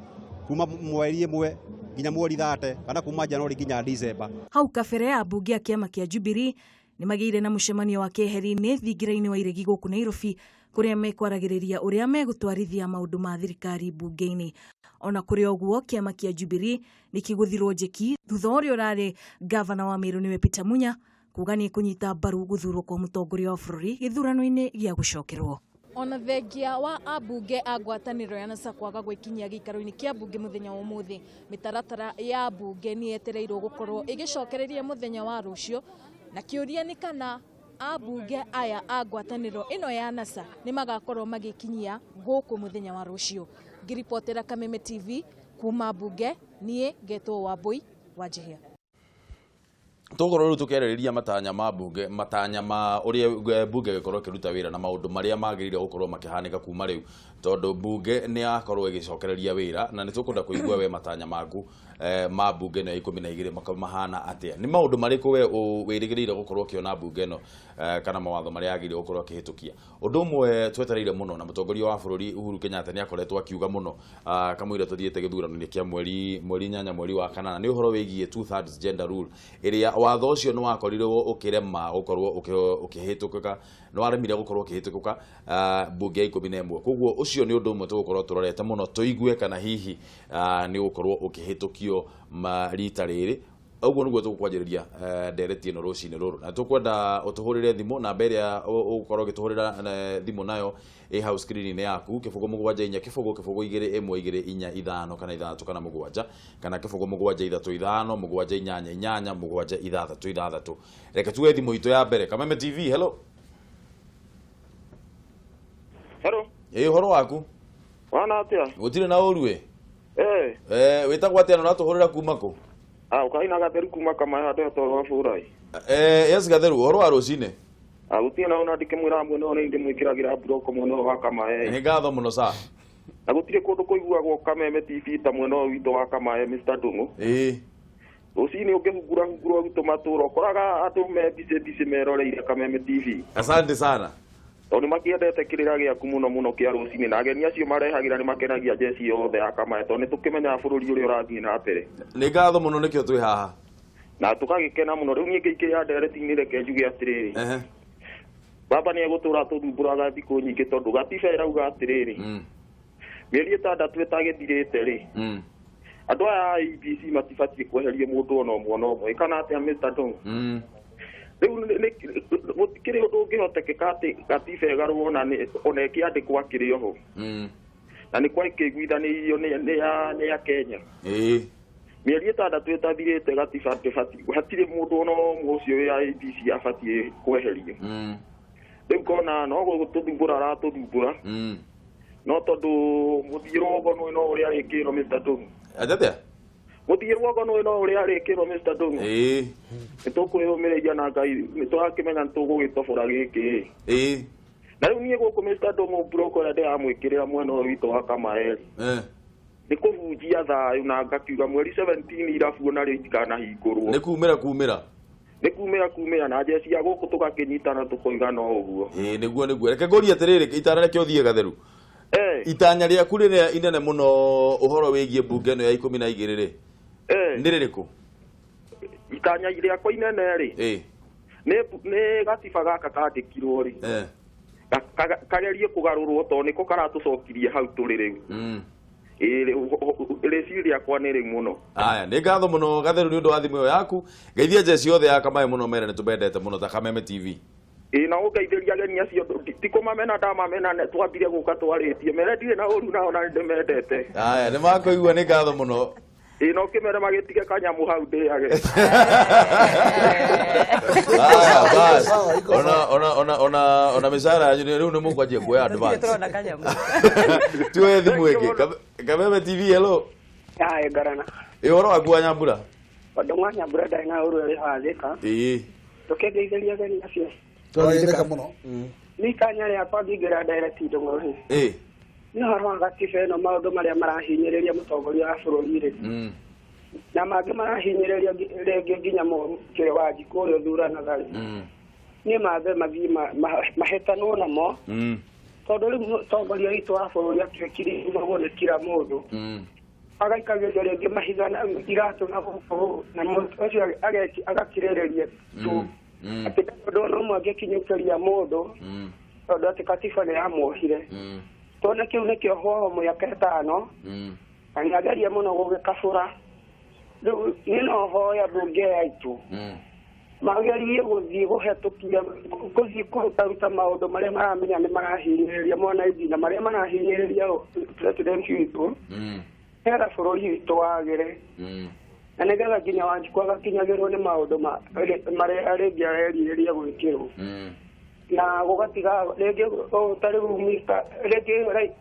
kuma mweri 1 nginya mweri 30 kana kuma January nginya December. Hau kabere ambunge a kĩama kĩa Jubilee nĩ magĩire na mũcemanio wa keheri-inĩ thingira-inĩ wa iregi gũkũ Nairobi, kũrĩa mekwaragĩrĩria ũrĩa megũtwarithia maũndũ ma thirikari mbunge-inĩ. Ona kũrĩ ũguo, kĩama kĩa Jubilee nĩ kĩgũthirwo njeki thutha ũrĩa ũrarĩ ngavana wa Meru nĩwe Peter Munya kuga nĩ kũnyita mbaru gũthurwo kwa mũtongoria wa bũrũri gĩthurano-inĩ gĩa gũcokerwo. Ona thengia wa ambunge a ngwatanĩro ya NASA kwaga gwĩkinyia gĩikaro-inĩ kĩa mbunge mũthenya wa ũmũthĩ, mĩtaratara ya mbunge nĩ yetereirwo gũkorwo ĩgĩcokereria mũthenya wa rũciũ, na kĩũria nĩ kana ambunge aya a ngwatanĩro ĩno ya NASA nĩ magakorwo magĩkinyia gũkũ mũthenya wa rũciũ. Ngĩribotera Kameme TV kuma mbunge, niĩ ngetwo Wambui wa Njihia. Tũgũkorwo rĩu tũkĩarĩrĩria matanya ma mbunge, matanya ma ũrĩa mbunge ĩgĩkorwo ĩkĩruta wĩra na maũndũ marĩa magĩrĩire gũkorwo makĩhanĩka kuma rĩu, tondũ mbunge nĩ yakorwo ĩgĩcokereria wĩra na nĩ tũkwenda kũigua we matanya maku ma mbunge ĩno ya 12 makorwo mahana atĩa. Nĩ maũndũ marĩkũ we wĩrĩgĩrĩire gũkorwo ũkĩona mbunge ĩno kana mawatho marĩa yagĩrĩire gũkorwo akĩhĩtũkia? Ũndũ ũmwe twetereire mũno, na mũtongoria wa bũrũri Uhuru Kenyatta nĩ akoretwo akiuga mũno kamũira tũthiĩte gĩthurano-inĩ kĩa mweri 8 mweri wa kanana, nĩ ũhoro wĩgiĩ two thirds gender rule, ĩrĩa watho ũcio nĩ wakorirwo ũkĩrema gũkorwo ũkĩhĩtũkĩka, nĩ waremire gũkorwo ũkĩhĩtũkĩka mbunge ya 11. Koguo ũcio nĩ ũndũ ũmwe tũgũkorwo tũrorete mũno tũigue kana hihi nĩ ũgũkorwo ũkĩhĩtũkio rita rĩrĩ. Ũguo nĩguo tũgũkwanjĩrĩria ndereti ĩno rũcinĩ rũrũ, na tũkwenda ũtũhũrĩre thimũ. Namba ĩrĩa ũgũkorwo ũgĩtũhũrĩra thimũ nayo ĩ hau screen-inĩ yaku: 074 0 0 2 1 2 4 5 kana 6 kana 7, kana 0 7 3 5 7 8 8 7 6 6. Reke tuwe thimũ itũ ya mbere. Kameme TV, hello. Hello. Ĩ, ũhoro waku? Wana atia? Gũtirĩ na ũru ĩ. Eh. Wĩtagwo atĩa na ũratũhũrĩra kuma kũ? Ah, ukaina Gatheru kuma kama handũ hetagwo Gabũrai. Yes, Gatheru, ũhoro wa rũcinĩ? Ah, gũtirĩ na ona ndikĩmwĩra mwena ũyũ nĩ ndĩmwĩkĩragĩra mburoko mwena ũyũ wa Kamae. Nĩ ngatho mũno sa. Na gũtirĩ kũndũ kũiguagwo Kameme TV ta mwena ũyũ witũ wa Kamae, Mr. Ndung'u. Rũcinĩ ũngĩhungura hungura gwitũ matũra ũkoraga andũ me busy busy meroreire Kameme TV. Asante sana. Tondũ nĩ makĩendete kĩrĩra gĩaku mũno mũno kĩa rũcinĩ, na ageni acio marehagĩra nĩ makenagia njeci yothe ya Kamae, tondũ nĩ tũkĩmenyaga bũrũri ũrĩa ũrathiĩ na mbere. Nĩ ngatho mũno, nĩkĩo twĩ haha. Na tũgagĩkena mũno. Rĩu niĩ ngĩikĩra ndereti-inĩ, reke njuge atĩrĩrĩ, baba nĩ egũtũra tũthumbũraga thikũ nyingĩ, tondũ gatiba ĩrauga atĩrĩrĩ, mĩeri 6 ĩtagĩthirĩte rĩ, andũ aya a IEBC matibatiĩ kweheria mũndũ ona ũmwe ona ũmwe. Kana atĩa, Mr. Ndung'u? Rĩu gũtikĩrĩ ũndũ ũngĩhotekeka atĩ gatiba ĩgarũrwo ona ĩkĩandĩkwo akĩrĩ oho, na nĩ kwakĩiguithanĩirio nĩ ya Kenya. Mĩeri 6 ĩtathirĩte, gatiba ndĩbatiĩ, hatirĩ mũndũ ona ũmwe ũcio wĩ IEBC abatiĩ kweherio. Rĩu kona no gũtũthumbũra aratũthumbũra, no tondũ mũthiĩ rũgongo no ũrĩa arĩkĩrwo, Mr. Ndung'u. Atĩa? Mũthiĩ rũgongo no ũrĩa arĩkĩrwo, Mr. Ndung'u. Nĩ tũkwĩyũmĩrĩria na Ngai nĩ tũrakĩmenya nĩ tũgũgĩtobora gĩkĩ. Na rĩu niĩ gũkũ, Mr. Ndung'u, mburoko ĩrĩa ndĩramwĩkĩrĩra mwena ũyũ witũ wa Kamaeri nĩ kũhunjia thayũ, na ngakiuga mweri 17 irabu onarĩo itikanahingũrwo. Nĩ kumĩra kumĩra. Nĩ kumĩra kumĩra, na njeci ya gũkũ tũgakĩnyitana tũkoiga no ũguo. Ĩĩ, nĩguo nĩguo. Reke ngũrie atĩrĩrĩ, itana reke ũthiĩ, Gatheru. Itanya rĩaku rĩrĩa inene mũno ũhoro wĩgiĩ mbunge ĩno ya 12 rĩ, nĩ rĩrĩkũ? Itanya rĩakwa inene rĩ, nĩ gatiba gaka kandĩkirwo rĩ, kagerie kũgarũrwo, tondũ nĩko karatũcokirie hau tũrĩ rĩu. Rĩciria rĩakwa nĩ rĩu mũno. Aya, nĩ ngatho mũno Gatheru nĩ ũndũ wa thimũ ĩyo yaku. Ngeithia njeci yothe ya Kamae mũno mere nĩ tũmendete mũno ta Kameme TV. Ĩĩ na ũngeithĩria ageni acio ti kũmamena ndamamena twambire gũka twarĩtie mere ndirĩ na ũru nao na nĩndĩmendete. Aya, nĩ makũigua nĩ ngatho mũno. Ĩĩ no kĩmere magĩtige kanyamũ hau ndĩage. Aya, bas. Ona mĩcara yanyu rĩu nĩ mũkwanjia kuoya advance. Tũrona kanyamũ. Tuoye thimũ ĩngĩ. Kameme TV, hello. Aya ngarana. Ĩ ũhoro waku wa Nyambura? Ũndũ wa Nyambura ndarĩ na ũru ĩrĩ hathĩka. Ĩĩ. Tũkĩngeithĩria ageni acio. Twageithĩka mũno. Nĩ ikanya rĩakwa ngĩingĩra direct ndũng'ũ rĩ. Ĩĩ. Nĩ ũhoro wa gatiba ĩno maũndũ marĩa marahinyĩrĩria mũtongoria wa bũrũri rĩ. Na mangĩ marahinyĩrĩria rĩngĩ nginya mũkĩrĩ wa Wanjikũ ũrĩa ũthuranaga rĩ. Nĩ mambe mathiĩ mahĩtanwo namo. Tondũ rĩu mũtongoria witũ wa bũrũri atuĩkire imagwo nĩ kira mũndũ. Agaikagĩria rĩngĩ mahiga na iratũ na gũkũ na mũndũ ũcio agakirĩrĩria tu. Atĩ ũndũ ona ũmwe angĩkinyũkĩria mũndũ tondũ atĩ katiba nĩ yamuohire. Tondũ kĩu nĩkĩo hwoho mĩaka ĩtano na nĩageria mũno gũgĩkabũra. Rĩu niĩ no hoya mbunge yaitũ magerie gũthiĩ kũhetũkia gũthiĩ kũrutaruta maũndũ marĩa maramenya nĩ marahinyĩrĩria mwananchi na marĩa marahinyĩrĩria president witũ nĩgetha bũrũri witũ wagĩre na nĩgetha nginya Wanjikũ agakinyagĩrwo nĩ maũndũ marĩa rĩngĩ arerirĩria gwĩkĩrwo na gũgatiga rĩngĩ ta rĩu rĩngĩ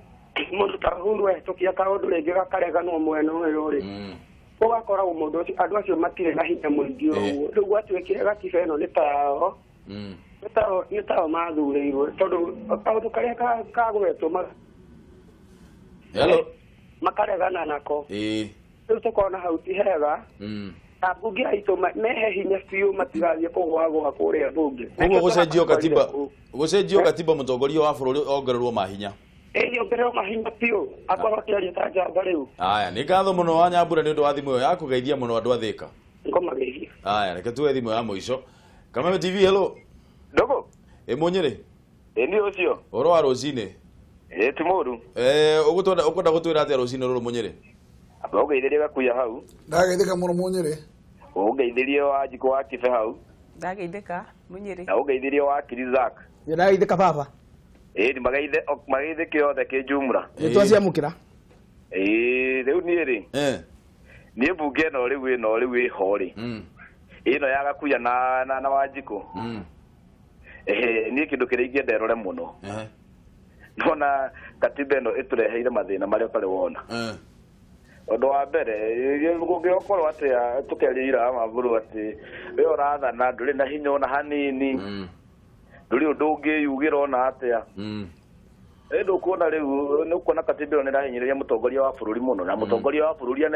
mũndũ ta Uhuru ehĩtũkia kaũndũ rĩngĩ gakareganwo mwena ũyũ rĩ ũgakora mũndũ ũcio andũ acio matirĩ na hinya mũingĩ ũguo. Rĩu gwatuĩkire gatiba ĩno nĩ tao nĩ tao mathurĩirwo tondũ kaũndũ karĩa kagwetwo makaregana nako. Rĩu tũkona hau ti hega. Na mbunge aitũ mehe hinya biũ matigathiĩ kũgũagũa kũrĩa mbunge. Koguo gũcenjio gatiba mũtongoria wa bũrũri ongererwo mahinya. Ĩĩ ongererwo mahinya biũ akorwo akĩaria ta njamba rĩu. Aya, nĩ ngatho mũno wa Nyambura nĩ ũndũ wa thimũ ĩyo yaku geithia mũno andũ a Thĩka. Ngomageithia. Aya, reke tuoe thimũ ya mũico. Kameme TV, hello. Ndogo. Ĩ Mũnyĩrĩ. Ĩ niĩ ũcio. Ũhoro wa rũcinĩ. Ĩ ti mũru. Ũkwenda gũtwĩra atĩa rũcinĩ rũrũ Mũnyĩrĩ? Amba ũngeithĩrie Gakuya hau. Ndageithĩka mũno Mũnyĩrĩ. Ũngeithĩrie Wanjikũ wa Kibe hau. Ndageithĩka Mũnyĩrĩ. Na ũngeithĩrie Wakiri Zack. Ndageithĩka baba. Ĩ ni mageithe kĩothe kĩ jumla. Nĩ twaciamũkĩra. Ĩ rĩu niĩ rĩ. Niĩ mbunge ĩno rĩu ĩno rĩu ĩho rĩ. Ĩno ya Gakuya na Wanjikũ. Niĩ kĩndũ kĩrĩa ingĩenda ĩrore mũno. Nona katiba ĩno ĩtũreheire mathĩna marĩa ũtarĩ wona. Ũndũ wa mbere gũngĩkorwo atĩa tũkeria ira mabũrũ atĩ we ũrathana ndũrĩ na hinya ona hanini ndũrĩ ũndũ ũngĩyugĩra ona atĩa. Ĩ ndũkuona rĩu nĩ ũkuona katiba ĩno nĩ ĩrahinyĩrĩria mũtongoria wa bũrũri mũno na mũtongoria wa bũrũri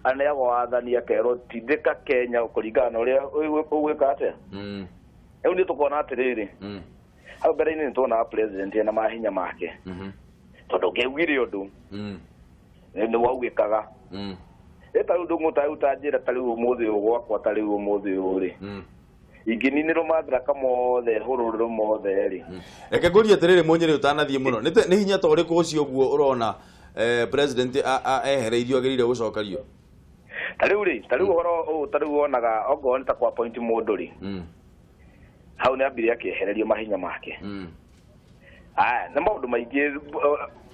aneagwo wathani akerwo tindĩka Kenya kũringana na ũrĩa ũgwĩka atĩa. Rĩu nĩ tũkuona atĩrĩrĩ hau mbere-inĩ nĩ tuonaga president ena mahinya make tondũ ũngĩaugire ũndũ nĩ waugĩkaga. Ĩ ta rĩu ndũng'ũ ta njĩra ta rĩu ũmũthĩ ũyũ gwakwa ta rĩu ũmũthĩ ũyũ rĩ ingĩninĩrwo mathiraka mothe hũrũrĩrwo mothe rĩ. Reke ngũrie atĩrĩrĩ Mũnyĩrĩ ũtanathiĩ mũno nĩ hinya ta ũrĩkũ ũcio ũguo ũrona president ehereirio agĩrĩire gũcokerio? Ta rĩu rĩ ta rĩu ũhoro ũyũ ta rĩu wonaga ongorwo nĩ ta kwa point mũndũ rĩ hau nĩ ambire akĩehererio mahinya make. Aya nĩ maũndũ maingĩ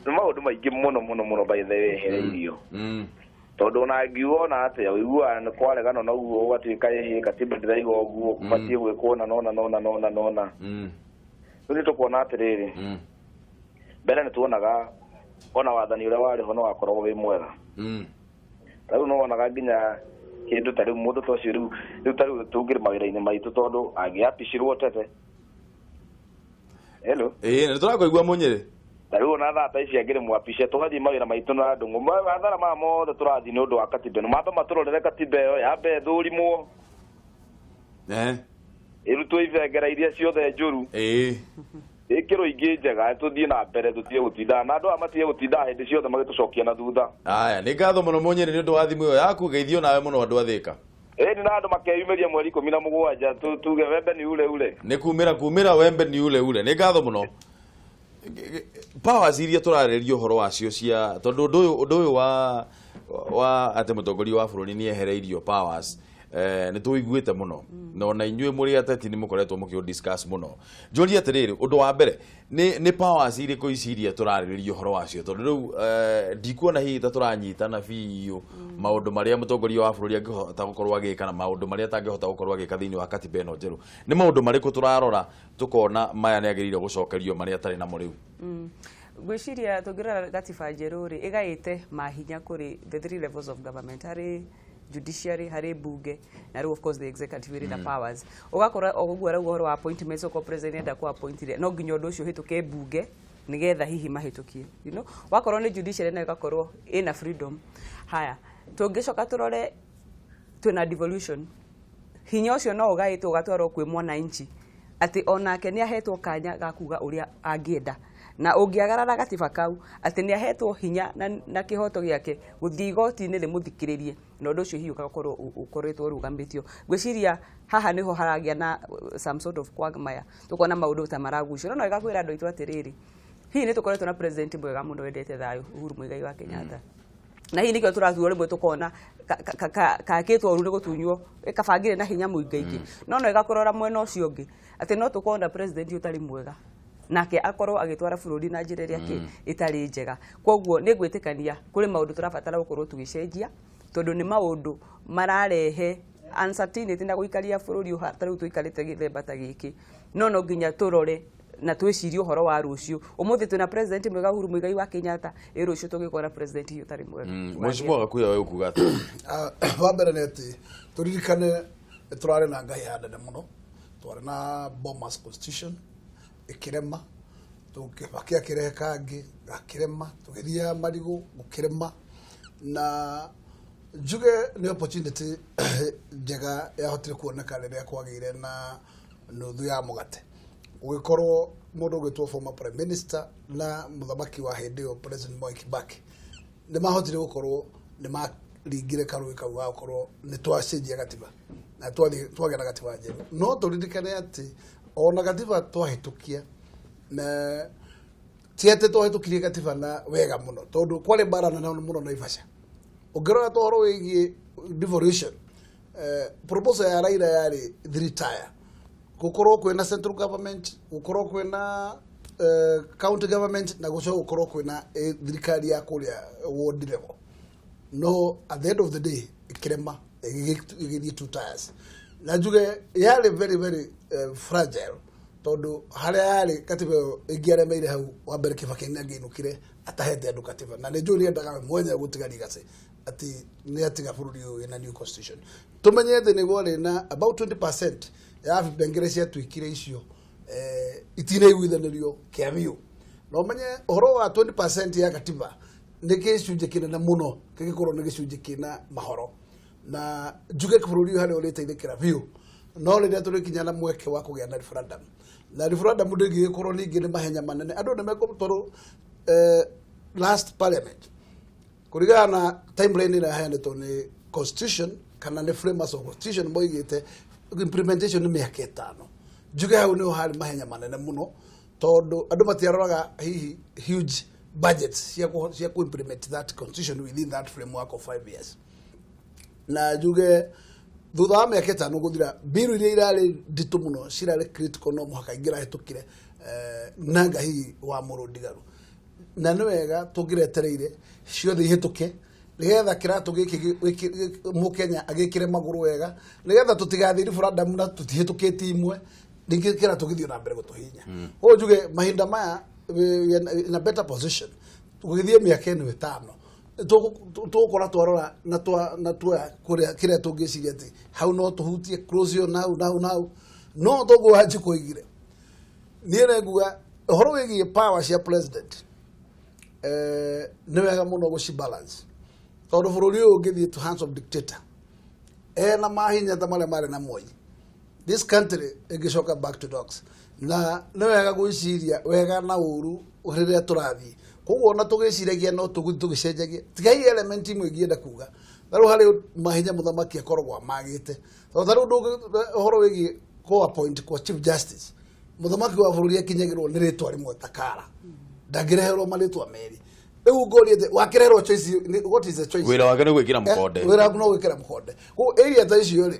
nĩ maũndũ maingĩ mũno mũno mũno by the way ehereirio. Tondũ ona ngiuga ona atĩa ũiguaga nĩ kwaregana na ũguo ũgatuĩka ĩhĩ katiba ndĩraiga ũguo kũbatiĩ gwĩkwo na nona nona nona nona. Rĩu nĩ tũkuona atĩrĩrĩ mbere nĩ tuonaga ona wathani ũrĩa warĩ ho no wakoragwo wĩ mwega. Rĩu no wonaga nginya kĩndũ ta rĩu mũndũ ta ũcio rĩu ta rĩu tũngĩrĩ mawĩra-inĩ maitũ tondũ angĩapicirwo tete. Hello. Ĩĩ nĩ tũrakũigua Mũnyĩrĩ. Ta rĩu ona thaa ta ici angĩrĩ mwapice tũgathiĩ mawĩra maitũ na ndũng'ũ mathara maya mothe tũrathiĩ nĩ ũndũ wa katiba ĩno mambe matũrorere katiba ĩyo yambe ĩthũrimwo ĩrutwo ibengera iria ciothe njũru ĩkĩrwo ingĩ njega tũthiĩ na mbere tũtige gũtinda na andũ aya matige gũtinda hĩndĩ ciothe magĩtũcokia na thutha. Aya nĩ ngatho mũno Mũnyĩrĩ nĩ ũndũ wa thimũ ĩyo yaku geithio nawe mũno andũ a Thĩka. Ĩni na andũ makeyumĩria mweri 17 tuge wembe ni ule ule. Nĩ kumĩra kumĩra wembe ni ule ule. Nĩ ngatho mũno. Powers iria tũrarĩrĩria ũhoro wacio cia tondũ ũndũ ũyũ wa atĩ mũtongoria wa bũrũri nĩ ehereirio powers, nĩ tũiguĩte mũno na ona inyuĩ mũrĩ ateti nĩ mũkoretwo mũkĩ discuss mũno. Njũrie atĩrĩrĩ, ũndũ wa mbere nĩ powers irĩkũ ici iria tũrarĩrĩria ũhoro wacio? Tondũ rĩu ndikuona hihi ta tũranyitana biũ maũndũ marĩa mũtongoria wa bũrũri angĩhota gũkorwo agĩka na maũndũ marĩa atangĩhota gũkorwo agĩka thĩinĩ wa katiba ĩno njerũ. Nĩ maũndũ marĩkũ tũrarora tũkona maya nĩ agĩrĩire gũcokerio marĩa atarĩ namo rĩu? Ngwĩciria tũngĩrora gatiba njerũ rĩ, ĩgaĩte mahinya kũrĩ the three levels of government, harĩ judiciary, harĩ bunge, na rĩu of course the executive ĩrĩ na powers. Ũgakora o ũguo arauga ũhoro wa appointments, okorwo president enda ku appoint rĩ, no nginya ũndũ ũcio ũhĩtũke bunge nĩgetha hihi mahĩtũkie. Wakorwo nĩ judiciary, nayo ĩgakorwo ĩna freedom. Haya, tũngĩcoka tũrore twĩna devolution, hinya ũcio no ũgaĩtwo ũgatwarwo kwĩ mwananchi, atĩ onake nĩ ahetwo kanya ga kuga ũrĩa angĩenda, na ũngĩagarara gatiba kau, atĩ nĩ ahetwo hinya na kĩhoto gĩake gũthiĩ igoti-inĩ rĩmũthikĩrĩrie, na ũndũ ũcio hihi ũgakorwo ũkoretwo ũrũgamĩtio. Ngwĩciria haha nĩho haragĩa na some sort of quagmire, tũkona maũndũ ta maragucio. No wega kwĩra andũ aitũ atĩrĩrĩ, hihi nĩ tũkoretwo na president mwega mũno wendete thayũ, Uhuru Muigai wa Kenyatta, na hihi nĩkĩo tũraturwo rĩmwe tũkona kakĩtwo ũru nĩ gũtunywo kabangire na hinya mũingaingĩ. No wega kũrora mwena ũcio ũngĩ atĩ no tũkorwo na president ũtarĩ mwega nake akorwo agĩtwara bũrũri na njĩra ĩrĩa kĩ ĩtarĩ njega. Koguo nĩ ngwĩtĩkania kũrĩ maũndũ tũrabatara gũkorwo tũgĩcenjia, tondũ nĩ maũndũ mararehe uncertainty na gũikaria bũrũri ũha ta rĩu tũikarĩte gĩthemba ta gĩkĩ. No nginya tũrore na twĩcirie ũhoro wa rũciũ. Ũmũthĩ twĩna president mwega, Uhuru Muigai wa Kenyatta, ĩ rũciũ tũgĩkorwo na president hihi ũtarĩ mwega? Mheshimiwa Gakuya, we ũkuga atĩa? Ah, wa mbere nĩ atĩ tũririkane nĩ tũrarĩ na ngahĩha nene mũno. Twarĩ na Bomas constitution ĩkĩrema, Kibaki akĩrehe kangĩ gakĩrema, tũgĩthiĩ marigũ gũkĩrema, na njuge nĩ opportunity njega yahotire kuoneka rĩrĩa kwagĩire na nuthu ya mũgate, gũgĩkorwo mũndũ ũgwĩtwo former prime minister na mũthamaki wa hĩndĩ ĩyo, President Moi Kibaki, nĩ mahotire gũkorwo nĩ maringire karũĩ kau ga gũkorwo nĩ twacenjia gatiba na twathiĩ twagĩa na gatiba njerũ. No tũririkane atĩ ona gatiba twahĩtũkia na ti atĩ twahĩtũkirie gatiba na wega mũno, tondũ kwarĩ mbara nene mũno Naivasha. Ũngĩrora ta ũhoro wĩgiĩ devolution, proposal ya Raila yarĩ three tier, gũkorwo kwĩna central government, gũkorwo kwĩna county government, na gũcoka gũkorwo kwĩna thirikari ya kũrĩa ward level. No at the end of the day ĩkĩrema, ĩgĩthiĩ two tiers, na njuge yarĩ very very fragile, tondũ harĩa yarĩ katiba ĩyo ĩngĩaremeire hau wa mbere, Kibaki nĩ angĩinũkire atahete andũ katiba, na nĩ njũĩ nĩ endaga we mwenyewe gũtiga legacy atĩ nĩ atiga bũrũri ũyũ wĩna new constitution. Tũmenye atĩ nĩ kwarĩ na about 20% ya vipengere ciatuĩkire icio itinaiguithanĩrio kĩa biũ, na ũmenye ũhoro wa 20% ya katiba nĩ gĩcunjĩ kĩnene mũno, kĩngĩkorwo nĩ gĩcunjĩ kĩna mahoro, na njuge bũrũri ũyũ harĩa ũrĩteithĩkĩra biũ no rĩrĩa tũrĩkinya na mweke wa kũgĩa na referendum, na referendum ndĩngĩgĩkorwo ningĩ nĩ mahenya manene andũ nĩ mekũ, tondũ last parliament, kũringana na timeline ĩrĩa yaheanĩtwo nĩ constitution kana nĩ framers of constitution, moigĩte implementation nĩ mĩaka 5. Njuge hau nĩho harĩ mahenya manene mũno, tondũ andũ matiaroraga hihi huge budgets cia ku implement that constitution within that framework of 5 years. Na njuge thutha wa mĩaka 5 gũthira, biru iria irarĩ nditũ mũno, cirarĩ critical, no mũhaka ingĩrahĩtũkire nanga hihi wa mũrũ ndigaru, na nĩ wega tũngĩretereire ciothe ihĩtũke nĩgetha kĩratũ gĩkĩ mũkenya agĩkĩre magũrũ wega, nĩgetha tũtigathiĩ referendum na tũtihĩtũkĩtie imwe, ningĩ kĩratũ gĩthiĩ na mbere gũtũhinya. Ũguo njuge mahinda maya we are in a better position. Gũgĩthiĩ mĩaka ĩno 5 tũgũkora twarora na tuoya kũrĩa kĩrĩa tũngĩciria atĩ hau no tũhutie close ĩyo na hau na hau na hau. No toguo Wanjikũ oigire, niĩ nĩ nguga ũhoro wĩgiĩ power cia president, nĩ wega mũno gũci balance, tondũ bũrũri ũyũ ũngĩthiĩ to hands of dictator ena mahinya ta marĩa marĩ na Moi, this country ĩngĩcoka back to dogs. Na nĩ wega gwĩciria wega na ũru rĩrĩa tũrathiĩ. Koguo ona tũgĩciragia no tũgũthiĩ tũgĩcenjagia, tiga hihi element imwe ingĩenda kuga ta rĩu harĩ mahinya mũthamaki akoragwo amagĩte, tondũ ta rĩu ũhoro wĩgiĩ kũ appoint kwa chief justice. Mũthamaki wa bũrũri akinyagĩrwo nĩ rĩtwa rĩmwe ta Kara, ndangĩreherwo marĩtwa merĩ. Rĩu ngũria atĩ wakĩreherwo choice what is the choice? Wĩra wake nĩ gwĩkĩra mũkonde. Wĩra waku no gwĩkĩra mũkonde. Koguo area ta icio rĩ,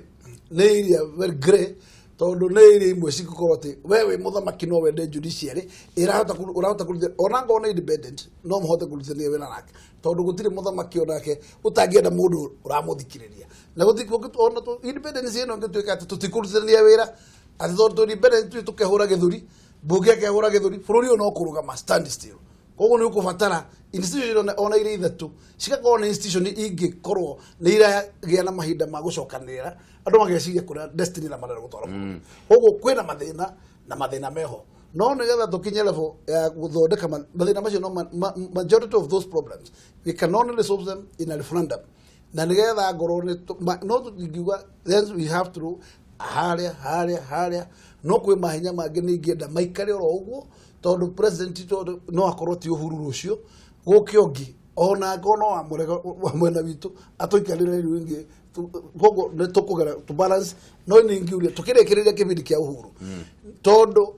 nĩ area very grey, tondũ nĩ area imwe cingĩkorwo atĩ we wĩ mũthamaki no wende judiciary ĩrahota ũrahota kũruta, ona ngorwo nĩ independent, no mũhote kũrutithania wĩra nake, tondũ gũtirĩ mũthamaki onake ũtangĩenda mũndũ ũramũthikĩrĩria. Na ona independence ĩno ĩngĩtuĩka atĩ tũtikũrutithania wĩra, atĩ tondũ tũ independent tũkehũra gĩthũri, mbunge ĩkehũra gĩthũri, bũrũri ũyũ no kũrũgama stand still. Koguo nĩ ũkũbatara institution ona irĩ ithatũ cigakorwo nĩ institution ingĩkorwo nĩ iragĩa na mahinda ma gũcokanĩrĩra, andũ mageciria kũrĩa destiny na marenda gũtwara bũrũri. Koguo kwĩna mathĩna na mathĩna meho, no nĩgetha tũkinye level ya gũthondeka mathĩna macio, no majority of those problems we can only solve them in a referendum. Na nĩgetha ngorwo nĩ no tũtingiuga then we have to harĩa harĩa harĩa, no kwĩ mahinya mangĩ nĩ ingĩenda maikare oro ũguo, tondũ president, tondũ no akorwo ti Uhuru rũciũ, gũke ũngĩ ona angĩkorwo no wa mũrega wa mwena witũ atũikarĩre rĩu ĩngĩ. Koguo nĩ tũkũgera to balance. No nĩ ingiuria tũkĩrĩkĩrĩria kĩbindi kĩa Uhuru, tondũ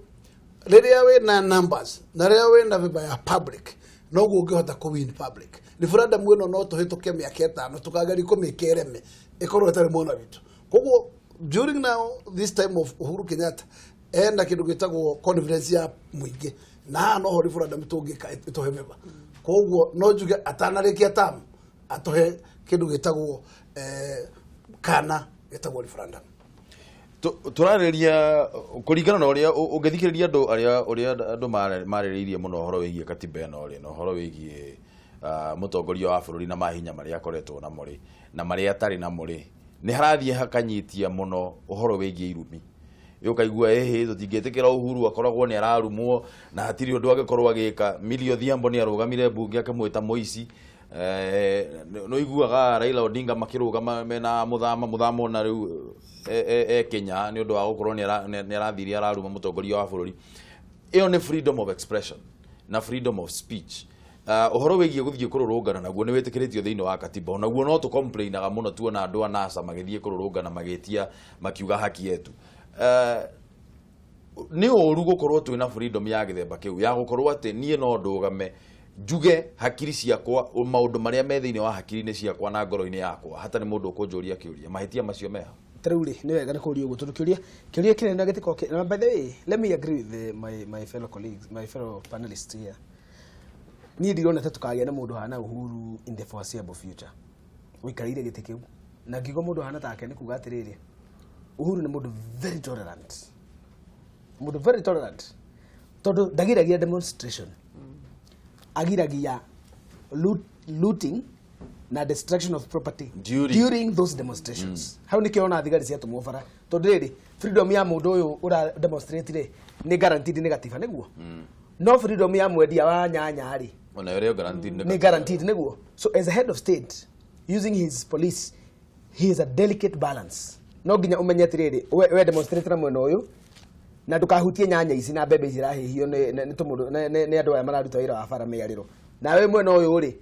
rĩrĩa wĩna numbers na rĩrĩa wĩna favor ya public, noguo ũngĩhota kũ win public. Referendum ĩno no tũhĩtũke mĩaka 5 tũkageria kũmĩka ĩreme, ĩkorwo ĩtarĩ mwena witũ. Koguo during now this time of Uhuru Kenyatta, ena kĩndũ gĩtagwo confidence ya mũingĩ, na haha noho referendum tũngĩka ĩtũhe favor. Koguo no njuge atanarĩkia term atũhe kĩndũ gĩtagwo kana gĩtagwo referendum. Tũrarĩria kũringana na ũrĩa ũngĩthikĩrĩria andũ arĩa, ũrĩa andũ marĩrĩirie mũno ũhoro wĩgiĩ katiba ĩno rĩ, na ũhoro wĩgiĩ mũtongoria wa bũrũri na mahinya marĩa akoretwo namo rĩ, na marĩa atarĩ namo rĩ, nĩ harathiĩ hakanyitia mũno ũhoro wĩgiĩ irumi. Ũkaigua ĩhĩ tũtingĩtĩkĩra Uhuru akoragwo nĩ ararumwo na hatirĩ ũndũ angĩkorwo agĩka. Millie Odhiambo nĩ arũgamire mbunge akĩmwĩta mũici. Nĩ ũiguaga Raila Odinga makĩrũgama mena mũthama mũthama ona rĩu e Kenya nĩ ũndũ wa gũkorwo nĩ arathire araruma mũtongoria wa bũrũri. Ĩyo nĩ freedom of expression na freedom of speech. Ũhoro wĩgiĩ gũthiĩ kũrũrũngana naguo nĩ wĩtĩkĩrĩtio thĩinĩ wa katiba, onaguo no tũcomplainaga mũno tuona andũ a NASA magĩthiĩ kũrũrũngana magĩtia makiuga haki yetu. Nĩ ũru gũkorwo twĩna freedom ya gĩthemba kĩu ya gũkorwo atĩ niĩ no ndũgame njuge hakiri ciakwa, maũndũ marĩa me thĩinĩ wa hakiri-inĩ ciakwa na ngoro-inĩ yakwa, hatarĩ mũndũ ũkũnjũria kĩũria. Mahĩtia macio meha? Ta rĩu rĩ, nĩ wega nĩ kũũria ũguo, tondũ kĩũria kĩnene na gĩtikoragwo na by the way, let me agree with my fellow colleagues, my fellow panelists here. Niĩ ndirona ta tũkagĩa na mũndũ hana Uhuru in the foreseeable future ũikarĩire gĩtĩ kĩu. Na ngiuga mũndũ hana take nĩ kuga atĩrĩrĩ, Uhuru nĩ mũndũ very tolerant, mũndũ very tolerant, tondũ ndagiragia demonstration, agiragia looting na destruction of property During. Those demonstrations. Hau nikĩo ona thigari ciatũmwo bara, tondũ rĩrĩ, freedom ya mũndũ ũyũ ũra demonstrate rĩ, nĩ guaranteed nĩ gatiba, nĩguo, no freedom ya mwendia wa nyanya rĩ, ona ĩrĩa guaranteed nĩ nĩ guaranteed, nĩguo. So as a head of state using his police, he is a delicate balance. No nginya ũmenye atĩrĩrĩ, we demonstrate na mwena ũyũ na ndũkahutie nyanya ici na mbembe ici irahĩhio nĩ tũmũndũ nĩ andũ aya mararuta wĩra wa bara mĩarĩro. Nawe mwena ũyũ rĩ,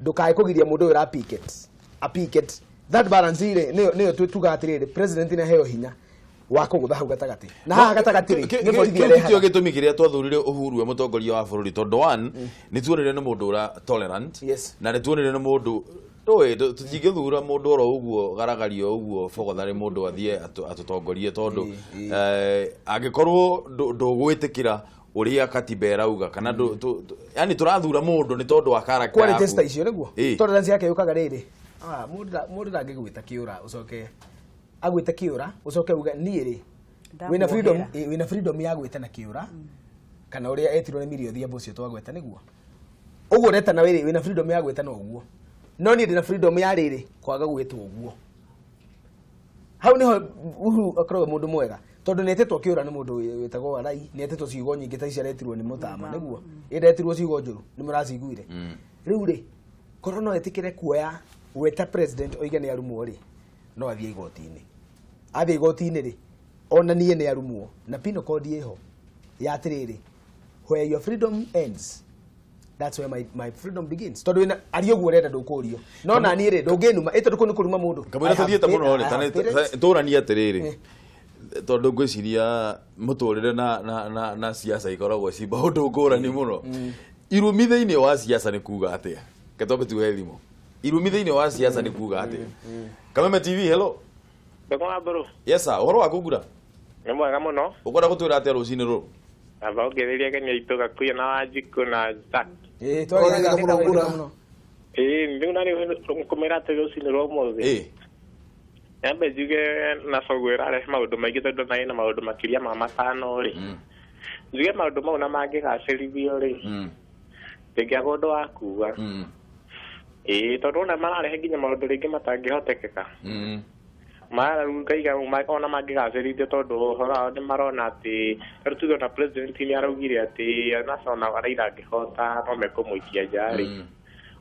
ndũkae kũgiria mũndũ ũyũ ũra picket a picket. That balance rĩ, nĩyo tugaga atĩrĩrĩ, president nĩ aheo hinya wa kũgũtha hau gatagatĩ, na haha gatagatĩ rĩ, nĩ borithi Kĩu arehaga. tikĩo gĩtũmi kĩrĩa twathurire Uhuru we mũtongoria wa bũrũri, tondũ one, nĩ tuonire nĩ mũndũ ũra tolerant, na nĩ tuonire nĩ mũndũ ndũĩ tũtingĩthura mũndũ oro ũguo garagario ũguo bogotharĩ mũndũ athiĩ atũtongorie, tondũ angĩkorwo ndũgwĩtĩkĩra ũrĩa katiba ĩrauga kana yani tũrathura mũndũ nĩ tondũ wa character qualities yaku. Ta icio nĩguo. Tolerance yake yũkaga rĩrĩ, mũndũ ndangĩgwĩta kĩũra ũcoke agwĩte kĩũra ũcoke uge niĩ rĩ wĩna freedom. Ndamwohera. Wĩna freedom ya gwĩtana kĩũra kana ũrĩa etirwo nĩ Millie Odhiambo ũcio twagweta, nĩguo ũguo ũretana wĩrĩ, wĩna freedom ya gwĩtana ũguo, no niĩ ndĩna freedom ya rĩrĩ kwaga gwĩtwo ũguo. Hau niho Uhuru akoragwo mũndũ mwega, tondũ nĩ etĩtwo kĩũra nĩ mũndũ wĩtagwo Warai, nĩ etĩtwo ciugo nyingĩ ta ici aretirwo nĩ Mũtama, nĩguo ĩndetirwo ciugo njũru nĩ mũraciguire. Rĩu rĩ, korwo no etĩkĩre kuoya weta president oige nĩ arumwo rĩ, no athiĩ igoti-inĩ. Athiĩ igoti-inĩ rĩ, onanie nĩ arumwo, na penal code ĩho ya atĩrĩrĩ, where your freedom ends, that's where my freedom begins, tondũ wĩna ari ũguo ũrenda ndũkũrio, no na niĩ rĩ, ndũngĩnuma ĩ, tondũ kũu nĩ kũruma mũndũ. Kamũira tũthiĩte mũno rĩ, tũranie atĩrĩrĩ. Tondũ ngwĩciria mũtũrĩre na siasa ikoragwo ci maũndũ ngũrani mũno. Irumi thĩinĩ wa siasa nĩ kuga atĩa? Ke twambe tuhe thimũ. Irumi thĩinĩ wa siasa nĩ kuga atĩa? Kameme TV, hello. Ndũkũ wa mbũrũ. Yes sir, ũhoro waku ngura? Nĩ mwega mũno. Ũkwenda gũtwĩra atĩa rũcinĩ rũrũ? Amba ũngĩthĩria Kenya itũ Gakuya na Wanjikũ na Jack. Ĩĩ, Twagĩrĩire mũno ngura. Ĩĩ, rĩu na rĩu ngũmĩra atĩ rũcinĩ rwa ũmũthĩ. Nyambe njuge na Cogo ĩrarehe maũndũ maingĩ tondũ na ĩna maũndũ makĩria ma 5 rĩ. Njuge maũndũ mau na mangĩgacĩrithio rĩ. Ndĩngĩaga ũndũ wa kuga. Ĩĩ, tondũ ona mararehe nginya maũndũ rĩngĩ matangĩhotekeka. Mara rĩu ngaiga ona mangĩgacĩrithio tondũ ũhoro wao nĩ marona atĩ rĩu tuge ona president nĩ araugire atĩ ona Raila angĩhota no mekũmũikia nja rĩ.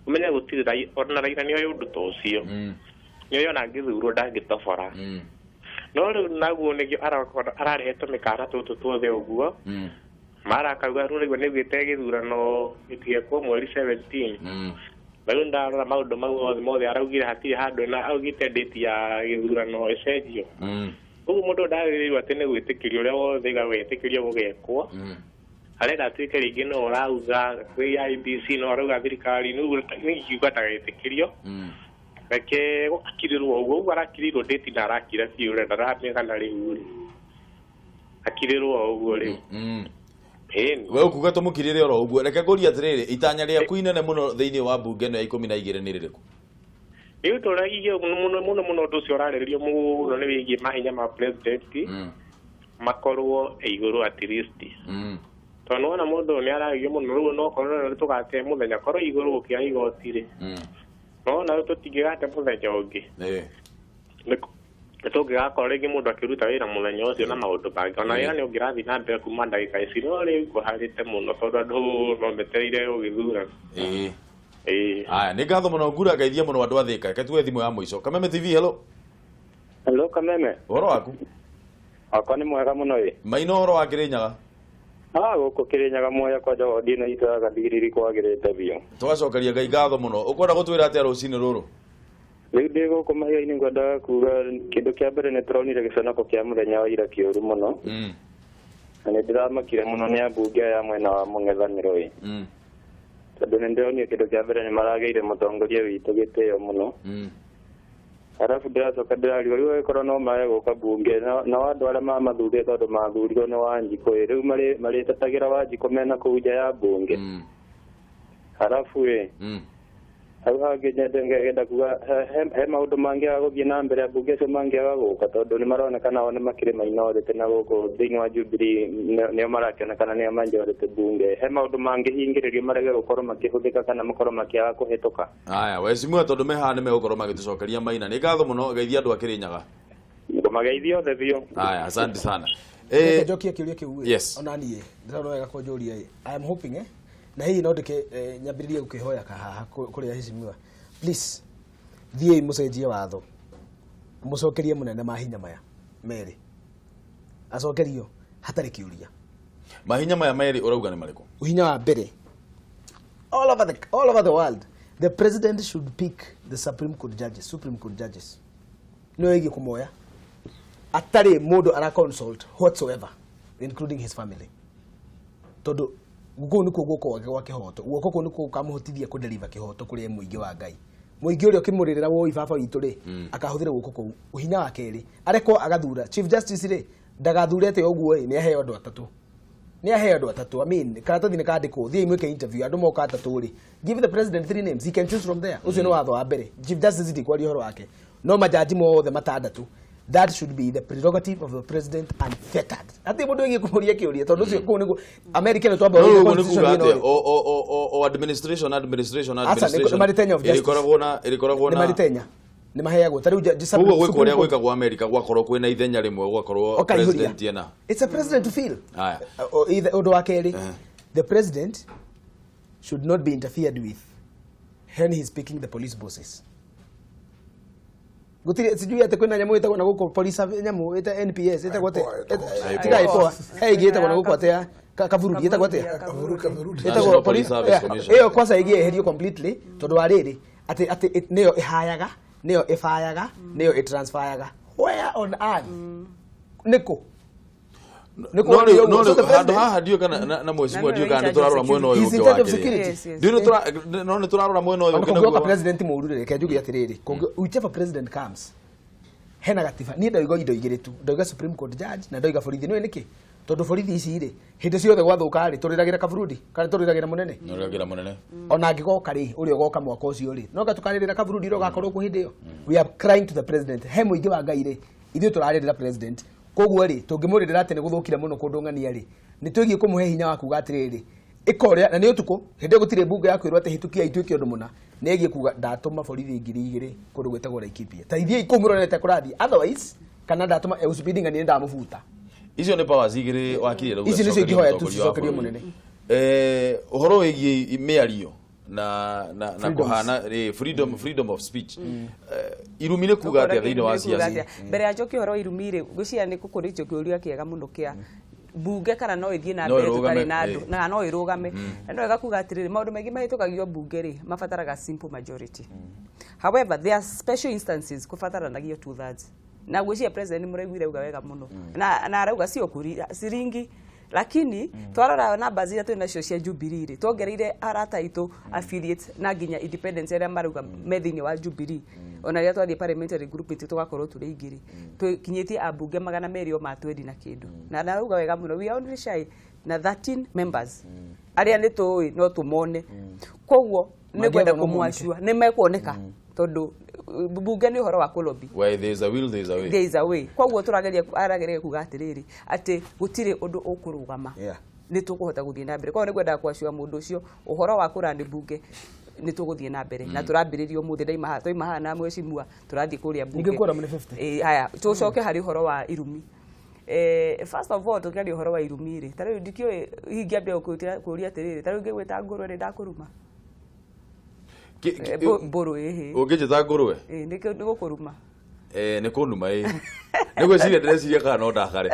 Ũmenye gũtirĩ ona Raila nĩoĩ ũndũ ta ũcio. Nĩoĩ ona angĩthurwo ndangĩtobora. No rĩu naguo nĩkĩo ararehe tũmĩkana tũtũ tuothe ũguo. Mara akauga rĩu nĩguo nĩugĩte gĩthurano gĩtigekwo mweri 17. Na rĩu ndarora maũndũ mau mothe araugire hatirĩ handũ na augĩte date ya gĩthurano ĩcenjio. Ũguo mũndũ ndagĩrĩirwo atĩ nĩ gwĩtĩkĩrio ũrĩa wothe gwĩtĩkĩrio gũgekwo. Arenda atuĩke rĩngĩ no ũrauga kwĩ IEBC no arauga thirikari nĩguo nĩngiuga ndagetĩkĩrio. Reke akirĩrwo ũguo ũguo arakirĩrwo date na arakira biũ ũrĩa ndaramenya kana rĩu rĩ. Akirĩrwo ũguo rĩu. We ũkuga tũmũkirĩre oro ũguo. Reke ngũrie atĩrĩrĩ, itanya rĩaku inene mũno thĩinĩ wa mbunge ĩno ya 12 nĩ rĩrĩkũ? Rĩu tũragia mũno mũno mũno ũndũ ũcio ũrarĩrĩrio mũno nĩ wĩgiĩ mahinya ma president makorwo e igũrũ at least. Tondũ nĩwona mũndũ nĩ aragio mũno rĩu no korwo nĩ tũgate mũthenya korwo igũrũ gũkĩra igoti rĩ. No na rĩu tũtingĩgate mũthenya ũngĩ. Nĩ tũngĩgakorwo rĩngĩ mũndũ akĩruta wĩra mũthenya ũcio na maũndũ mangĩ. Ona wĩra nĩ ũngĩrathiĩ na mbere kuma ndagĩka ici no rĩu kũharĩte mũno tondũ andũ no metereire gũgĩthurana. Aya, nĩ ngatho mũno ngura ngeithia mũno andũ a Thĩka. Reke tuoe thimũ ya mũico. Kameme TV, hello. Hello Kameme. Ũhoro waku? Wakwa nĩ mwega mũno ĩ. Maina ũhoro wa Kĩrĩnyaga? Gũkũ Kĩrĩnyaga Mwea kwanja wodi ĩno itũ ya Gathigiriri kwagĩrĩte biũ. Twacokeria Ngai ngatho mũno. Ũkwenda gũtwĩra atĩa rũcinĩ rũrũ? Rĩu ndĩ gũkũ mahiga-inĩ ngwendaga kuga kĩndũ kĩa mbere nĩ tũronire gĩconoko kĩa mũthenya wa ira kĩũru mũno. Na nĩ ndĩramakire mũno nĩ ambunge aya mwena wa mũng'ethanĩro ĩ. Tondũ nĩ ndĩronire kĩndũ kĩa mbere nĩ maragĩire mũtongoria witũ gĩtĩo mũno. Arabu ndĩracoka ndĩrarigwo rĩu angĩkorwo no mage gũka mbunge nao andũ arĩa mamathurire tondũ mathurirwo nĩ Wanjikũ ĩ rĩu marĩtetagĩra Wanjikũ mena kũu nja ya mbunge. Arabu ĩ hau hangĩ nyende ngenda kuga he maũndũ mangĩaga gũthiĩ na mbere ambunge acio mangĩaga gũka tondũ nĩ maronekana o nĩ makĩrĩ minority na gũkũ thĩinĩ wa Jubilee nĩo marakĩonekana nĩo majority bunge. He maũndũ mangĩhingĩrĩrio marege gũkorwo makĩhũthĩka kana makorwo makĩaga kũhĩtũka. Aya, wecimua tondũ me haha nĩ megũkorwo magĩtũcokeria maina. Nĩ ngatho mũno geithia andũ a Kĩrĩnyaga. Ngũmageithia othe biũ. Aya, asante sana. Njokie kĩũria kĩu ĩ. Ona niĩ ndĩrona wega kũnjũria ĩ. I am hoping na hihi no ndĩke nyambĩrĩrie gũkĩhoya kahaha kũrĩa heshimiwa. Please thiĩi mũcenjie watho mũcokerie mũnene mahinya maya merĩ acokerio hatarĩ kĩũria. Mahinya maya merĩ ũrauga nĩ marĩkũ? Ũhinya wa mbere, all over the world the president should pick the Supreme Court judges. No ĩgiĩ kũmoya atarĩ mũndũ ara consult whatsoever including his family tondũ guku nikuo guoko gwake gwa kĩhoto guoko kũu nikuo gũkamũhotithia kũdeliver kĩhoto kũrĩ mũingĩ wa Ngai. Mũingĩ ũrĩa ũkĩmũrĩrĩra woi baba witũ rĩ akahũthĩra guoko kũu. Ũhinya wa kerĩ arekwo agathura chief justice rĩ ndagathure atĩ ũguo ĩ nĩ aheo andũ atatũ. Nĩ aheo andũ atatũ. I mean karatathi nĩ kandĩkwo thiĩ mwĩke interview andũ moka atatũ rĩ give the president 3 names he can choose from there. Ũcio nĩ watho wa mbere. Chief justice ndikwaria ũhoro wake no majaji mothe matandatũ. That should be the prerogative of the president unfettered. Ati mundu wingi kumuria kiuria tondu ucio kuu nigu America no twamba constitution ino o administration irikoragwo na ni maritenya ni maheagwo ta riu koguo gwikwo uria gwikagwo America gwakorwo kwina ithenya rimwe gwakorwo president ena. It's a president to feel. Undu wa keri, the president should not be interfered with when he is picking the police bosses. Gutiri sijui ate kwina nyamu itagwo na guku police nyamu ita NPS itagwo ate tiga ipoa hey itagwo na guku atia kaburudi itagwo atia kaburudi itagwo police service commission iyo kwanza igie eherio completely tondu wa riri ati ati niyo ihayaga niyo ifayaga niyo itransferaga. Where on earth Nĩkũ? No rĩu handũ haha ndiũĩ kana na mheshimiwa ndiũĩ kana nĩ tũrarora mwena ũyũ ũngĩ wa kĩrĩa. Ndiũĩ no nĩ tũrarora mwena ũyũ ũngĩ. Kũngĩoka president mũũru rĩ, reke njuge atĩrĩrĩ, whichever president comes, hena gatiba. Niĩ ndoiga indo igĩrĩ tu, ndoiga Supreme Court judge na ndoiga borithi. Nĩũĩ nĩkĩ? Tondũ borithi ici rĩ, hĩndĩ ciothe gwathũka rĩ, tũrĩragĩra Kaburudi kana tũrĩragĩra mũnene? Tũrĩragĩra mũnene. Ona angĩgoka rĩ, ũrĩa ũgoka mwaka ũcio rĩ, no tũkarĩrĩra Kaburudi ũrĩa ũgakorwo kuo hĩndĩ ĩyo. We are crying to the president. He mũingĩ wa Ngai rĩ, ithuĩ tũrarĩrĩra president. Koguo rĩ, tũngĩmũrĩrĩra atĩ nĩ gũthũkire mũno kũndũ ng'ania rĩ, nĩ twĩgiĩ kũmũhe hinya wa kuga atĩrĩrĩ, ĩka ũrĩa, na nĩ ũtukũ, hĩndĩ ĩyo gũtirĩ mbunge ya kwĩrwo atĩ hĩtũkiai tuĩke ũndũ mũna, nĩ ĩgiĩ kuga ndatũma borithi 2000 kũndũ gwĩtagwo Laikipia. Ta ithiĩ kũu mũronete kũrathiĩ. Otherwise, kana ndatũma speeding ng'ania ndamũbuta. Icio nĩ powers igĩrĩ wakiri arauga Ici nĩcio cicokerio ingĩhoya tu mũtongoria wa cicokerio bũrũri. mũnene. Ũhoro wĩgiĩ mĩario na Freedoms. kũhana freedom of speech. Irumi nĩ kuga atĩa thĩinĩ wa siasa? Mbere ya njoki ũhoro wa irumi rĩ, ngwĩciria nĩ gũkũrĩtio kĩũria kĩega mũno kĩa mbunge kana no ĩthiĩ na No mbere ĩrũgame, tũtarĩ na andũ, na no ĩrũgame. Na no wega kuga atĩrĩrĩ, maũndũ maingĩ mahĩtũkagio mbunge rĩ, mabataraga simple majority. However, there are special instances kũbataranagia 2/3. Na ngwĩciria president nĩ mũraiguire auga wega mũno. Na arauga sio kuri ciringi lakini twarora numbers iria twĩ nacio cia Jubilee rĩ, twongereire arata aitũ affiliates na nginya independents arĩa marauga me thĩinĩ wa Jubilee. Ona rĩrĩa twathiĩ parliamentary group meeting tũgakorwo tũrĩ aingĩ rĩ, tũkinyĩtie ambunge 220 na kĩndũ. Na narauga wega mũno, we are only shy na 13 members arĩa nĩ tũĩ no tũmone. Koguo nĩ ngwenda Mangĩethwo no moneke. kũmwacua nĩ mekuoneka tondũ mbunge nĩ ũhoro wa kũlobby. Where there is a will, there is a way. There is a way. Koguo tũrageria arageria kuga atĩrĩrĩ atĩ gũtirĩ ũndũ ũkũrũgama, nĩ tũkũhota gũthiĩ na mbere. Koguo nĩ ngwendaga kwacua mũndũ ũcio ũhoro wa kũrani mbunge nĩ tũgũthiĩ na mbere na tũrambĩrĩria ũmũthĩ ndaima haha twaima haha na mheshimiwa tũrathiĩ kũrĩa mbunge. Ningĩ quorum nĩ 50. Haya tũcoke harĩ ũhoro wa irumi. First of all tũkĩaria ũhoro wa irumi rĩ, ta rĩu ndikĩũĩ ingĩambia kũũria atĩrĩrĩ, ta rĩu ngĩgwĩta ngũrwe nĩ ndakũruma? Mbũrũ ĩhĩ. Ũngĩnjĩta ngũrwe? Nĩ gũkũruma. Nĩ kũnuma ĩ. Nĩ gwĩciria ndĩreciria kana no ndakare.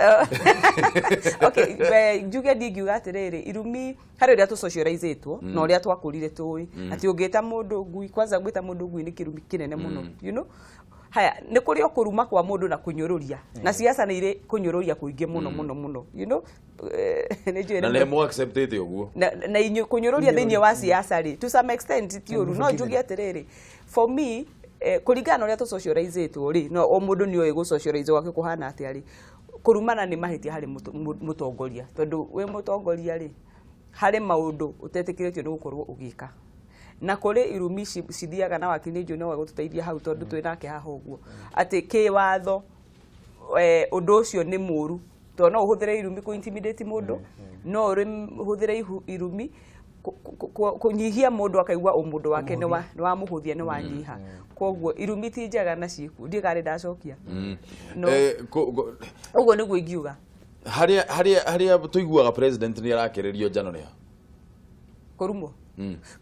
Okay, njuge ndingiuga atĩrĩrĩ, irumi harĩ ũrĩa tũsocializĩtwo na ũrĩa twakũrire tũĩ atĩ ũngĩta mũndũ ngui, kwanza gwĩta mũndũ ngui nĩ kĩrumi kĩnene mũno, you know. Haya nĩ kũrĩ o kũruma kwa mũndũ na kũnyũrũria, na siasa nĩ irĩ kũnyũrũria kũingĩ mũno mũno mũno, you know. Nĩ njũĩ Na nĩ mũ acceptĩte ũguo. Na inyuĩ kũnyũrũria thĩinĩ wa siasa rĩ, to some extent ti ũru. No njuge atĩrĩrĩ, for me kũringana na ũrĩa tũsocializĩtwo rĩ, no o mũndũ nĩ oĩ gũsocialize gwake kũhana atĩa rĩ, kũrumana nĩ mahĩtia harĩ mũtongoria, tondũ wĩ mũtongoria rĩ, harĩ maũndũ ũtetĩkĩrĩtio nĩ gũkorwo ũgĩka. Na kũrĩ irumi cithiaga na wakiri nĩ njũĩ no egũtũteithia hau tondũ twĩ nake haha ũguo, atĩ kĩwatho ũndũ ũcio nĩ mũru, tondũ no ũhũthĩre irumi kũ intimidate mũndũ, no ũhũthĩre irumi kũnyihia mũndũ akaigua ũmũndũ wake nĩ wamũhũthia nĩ wanyiha. Koguo irumi ti njega na ciĩkuo, ndiĩ kana ndacokia. Ũguo nĩguo ingiuga. Harĩa tũiguaga president nĩ arakererio njano nĩ ha? Kũrumwo?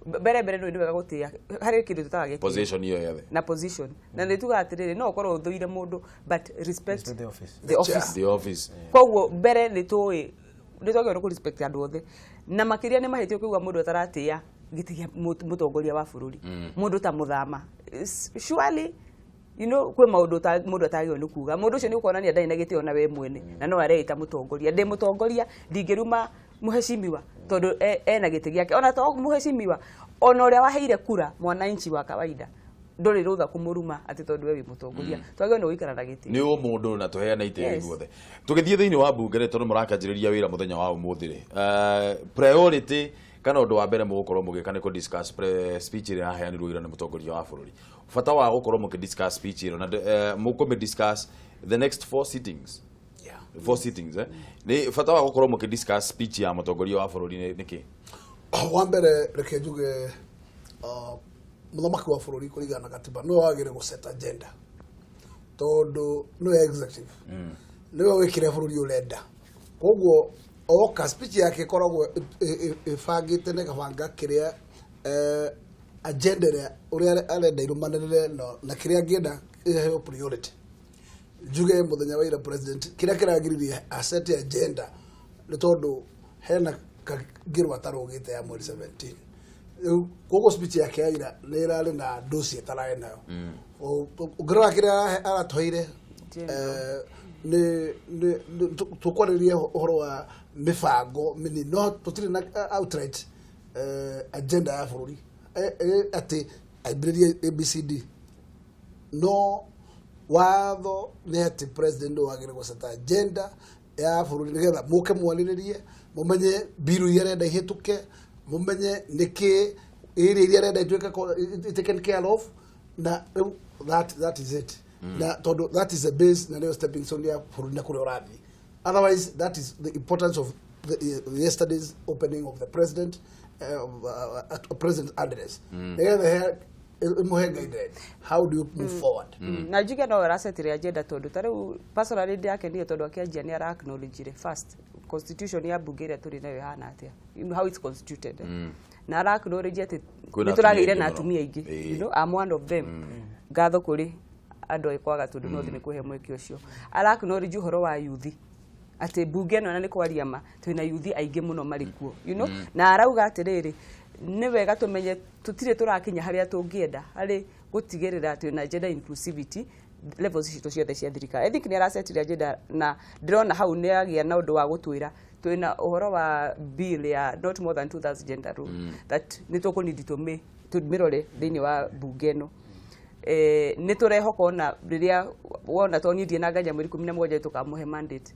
Mbere mbere nĩ wega gũtĩa harĩ kĩndũ tũtaga gĩtĩo. Position ĩyo yothe. Na position. Na nĩ tugaga atĩrĩrĩ, no ũkorwo ũthũire mũndũ but respect the office. The office. The office. Koguo mbere nĩ tũĩ nĩ twagĩrĩirwo nĩ kũ respect andũ othe. Na makĩria nĩ mahĩtia ũkĩigua mũndũ ataratĩa gĩtĩ kĩa mũtongoria wa bũrũri. Mũndũ ta mũthama. Surely, you know, kwĩ maũndũ mũndũ atagĩrĩirwo nĩ kuga. Mũndũ ũcio nĩ ũkuonania ndarĩ na gĩtĩo na we mwene, na no areĩta mũtongoria. Ndĩ mũtongoria, ndingĩruma mũheshimiwa tondũ ena gĩtĩ gĩake. Ona to mũheshimiwa, ona ũrĩa waheire kura mwananchi wa kawaida ndũrĩ rũtha kũmũruma atĩ tondũ we wĩ mũtongoria. Twagĩrĩirwo nĩ gũikara na gĩtĩo. Nĩ ũmũndũ na tũheane itĩo ithuothe. Tũgĩthiĩ thĩinĩ wa mbunge rĩ, tondũ mũrakĩanjĩrĩria wĩra mũthenya wa ũmũthĩ rĩ, priority kana ũndũ wa mbere mũgũkorwo mũgĩka nĩ kũ discuss speech ĩrĩa yaheanirwo ira nĩ mũtongoria wa bũrũri. Bata wa gũkorwo mũkĩ discuss speech ĩno na mũkũmĩ discuss the next 4 sittings. 4 sittings, Nĩ bata wa gũkorwo mũkĩ discuss speech ya mũtongoria wa bũrũri nĩ kĩ? Wa mbere reke njuge, mũthamaki wa bũrũri kũringana na katiba nĩwe wagĩrĩire gũ set agenda, tondũ nĩwe executive, nĩwe ũĩ kĩrĩa bũrũri ũrenda. Koguo oka speech yake ĩkoragwo ĩbangĩte na ĩgabanga kĩrĩa, agenda ĩrĩa ũrĩa arenda irũmanĩrĩre na kĩrĩa angĩenda ĩheo priority. Njuge mũthenya wa ira president kĩrĩa kĩragiririe aset agenda nĩ tondũ hena kangĩrwo atarũgĩte ya mweri 17. Rĩu koguo speech yake ya ira nĩ ĩrarĩ na dossier ĩtararĩ nayo. Ũngĩrora kĩrĩa aratũheire, nĩ tũkwarĩria ũhoro wa mĩbango mĩnini, no tũtirĩ na outright agenda ya bũrũri atĩ ambĩrĩrie ABCD. No watho nĩ atĩ president nĩwe wagĩrĩirwo gũceta agenda ya bũrũri nĩgetha mũke mwarĩrĩrie, mũmenye biru iria arenda ihĩtũke, mũmenye nĩkĩ area iria arenda ituĩke taken care of, na rĩu that is it. Na tondũ that is the base na nĩyo stepping stone ya bũrũri na kũrĩa ũrathiĩ. Otherwise, that is the importance of yesterday's opening of the president, president address. Nĩgetha ĩmũhe guideline how do you move forward. Na njuge no aracetire agenda, tondũ ta rĩu personally ndĩrakenire tondũ akĩanjia nĩ ara acknowledge first constitution ya bunge ĩrĩa tũrĩ nayo ĩhana atĩa, you know how it's constituted, eh? Na ara acknowledge atĩ Kwĩna nĩ tũragĩire atumia na aingĩ mũno. atumia aingĩ. I'm one of them. Ngatho kũrĩ andũ a kwaga tondũ no nĩ kũhe mweke ũcio. Ara acknowledge ũhoro wa yuthi, atĩ bunge ĩno na nĩ kwaria ma twĩna yuthi aingĩ mũno marĩ kuo, na arauga atĩrĩrĩ, nĩ wega tũmenye tũtirĩ tũrakinya harĩa tũngĩenda harĩ gũtigĩrĩra twĩna gender inclusivity levels citũ ciothe cia thirikari. I think nĩ aracetire agenda, na ndĩrona hau nĩ agĩa na ũndũ wa gũtwĩra twĩna ũhoro wa bill ya not more than 2/3 gender rule, that nĩ tũkũnidi tũmĩrore thĩinĩ wa bunge ĩno. Nĩ tũrehoka ona rĩrĩa wona tonirie na nganya mweri 17 tũkamũhe mandate,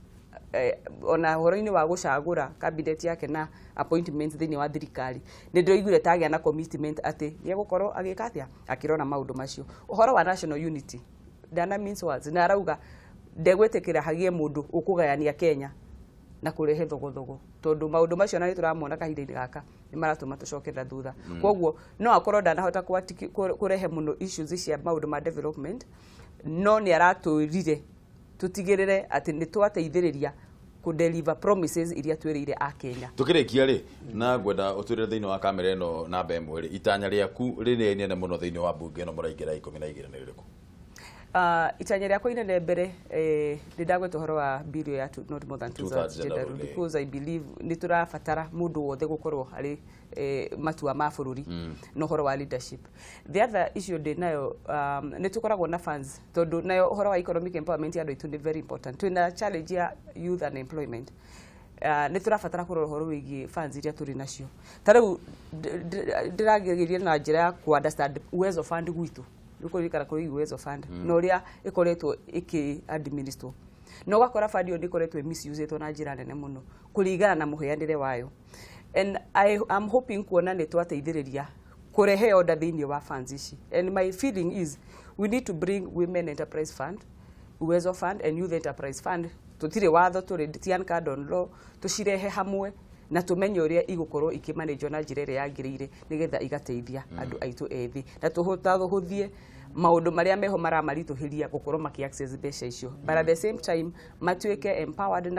ona ũhoro-inĩ wa gũcagũra cabinet yake na appointments thĩinĩ wa thirikari, nĩ ndĩraiguire tagĩa na commitment atĩ nĩ egũkorwo agĩka atĩa, akĩrora maũndũ macio. Ũhoro wa national unity, ndana mince words, na arauga ndegwĩtĩkĩra hagĩe mũndũ ũkũgayania Kenya na kũrehe thogothogo, tondũ maũndũ macio na nĩ tũramona kahinda-inĩ gaka nĩ maratũma tũcokerera thutha. Koguo no akorwo ndanahota kũrehe mũno issues cia maũndũ ma development, no nĩ aratwĩrire tũtigĩrĩre atĩ nĩ twateithĩrĩria kũ deliver promises iria twĩrĩire a Kenya. Tukĩrĩkia rĩ, na ngwenda ũtwĩre thĩinĩ wa kamera ĩno namba 1 rĩ, itanya rĩaku rĩrĩa inene mũno thĩinĩ wa mbunge ĩno mũraingĩra 12 nĩ rĩrĩkũ? Itanya rĩakwa inene mbere, nĩ ndagweta ũhoro wa bill ya not more than 2/3 gender rule, because I believe nĩ tũrabatara mũndũ wothe gũkorwo harĩ matua ma bũrũri na ũhoro wa leadership. The other issue ndĩ nayo, nĩ tũkoragwo na funds, tondũ nayo ũhoro wa economic empowerment ya andũ aitũ nĩ very important. Twĩna challenge ya youth unemployment. Nĩ tũrabatara kũrora ũhoro wĩgiĩ funds iria tũrĩ nacio. Ta rĩu ndĩrageria na njĩra ya ku understand Uwezo Fund gwitũ, nĩ kũrĩ Uwezo Fund na ũrĩa ĩkoretwo ĩkĩ administer, na ũgakora fund ĩyo nĩ ĩkoretwo ĩmisusĩtwo na njĩra nene mũno kũringana na mũheanĩre wayo, and I am hoping kuona nĩ twateithĩrĩria kũrehe order thĩinĩ wa funds ici. And my feeling is we need to bring Women Enterprise Fund, Uwezo Fund and Youth Enterprise Fund, tũtirĩ watho tũrĩ ti anchored on law, tũcirehe hamwe na tũmenye ũrĩa igũkorwo ikĩmanĩjwo na njĩra ĩrĩa yagĩrĩire, nĩgetha igateithia andũ aitũ ethĩ na tũhũthie maũndũ marĩa meho maramaritũhĩria gũkorwo maki access mbeca icio, but at the same time matuĩke empowered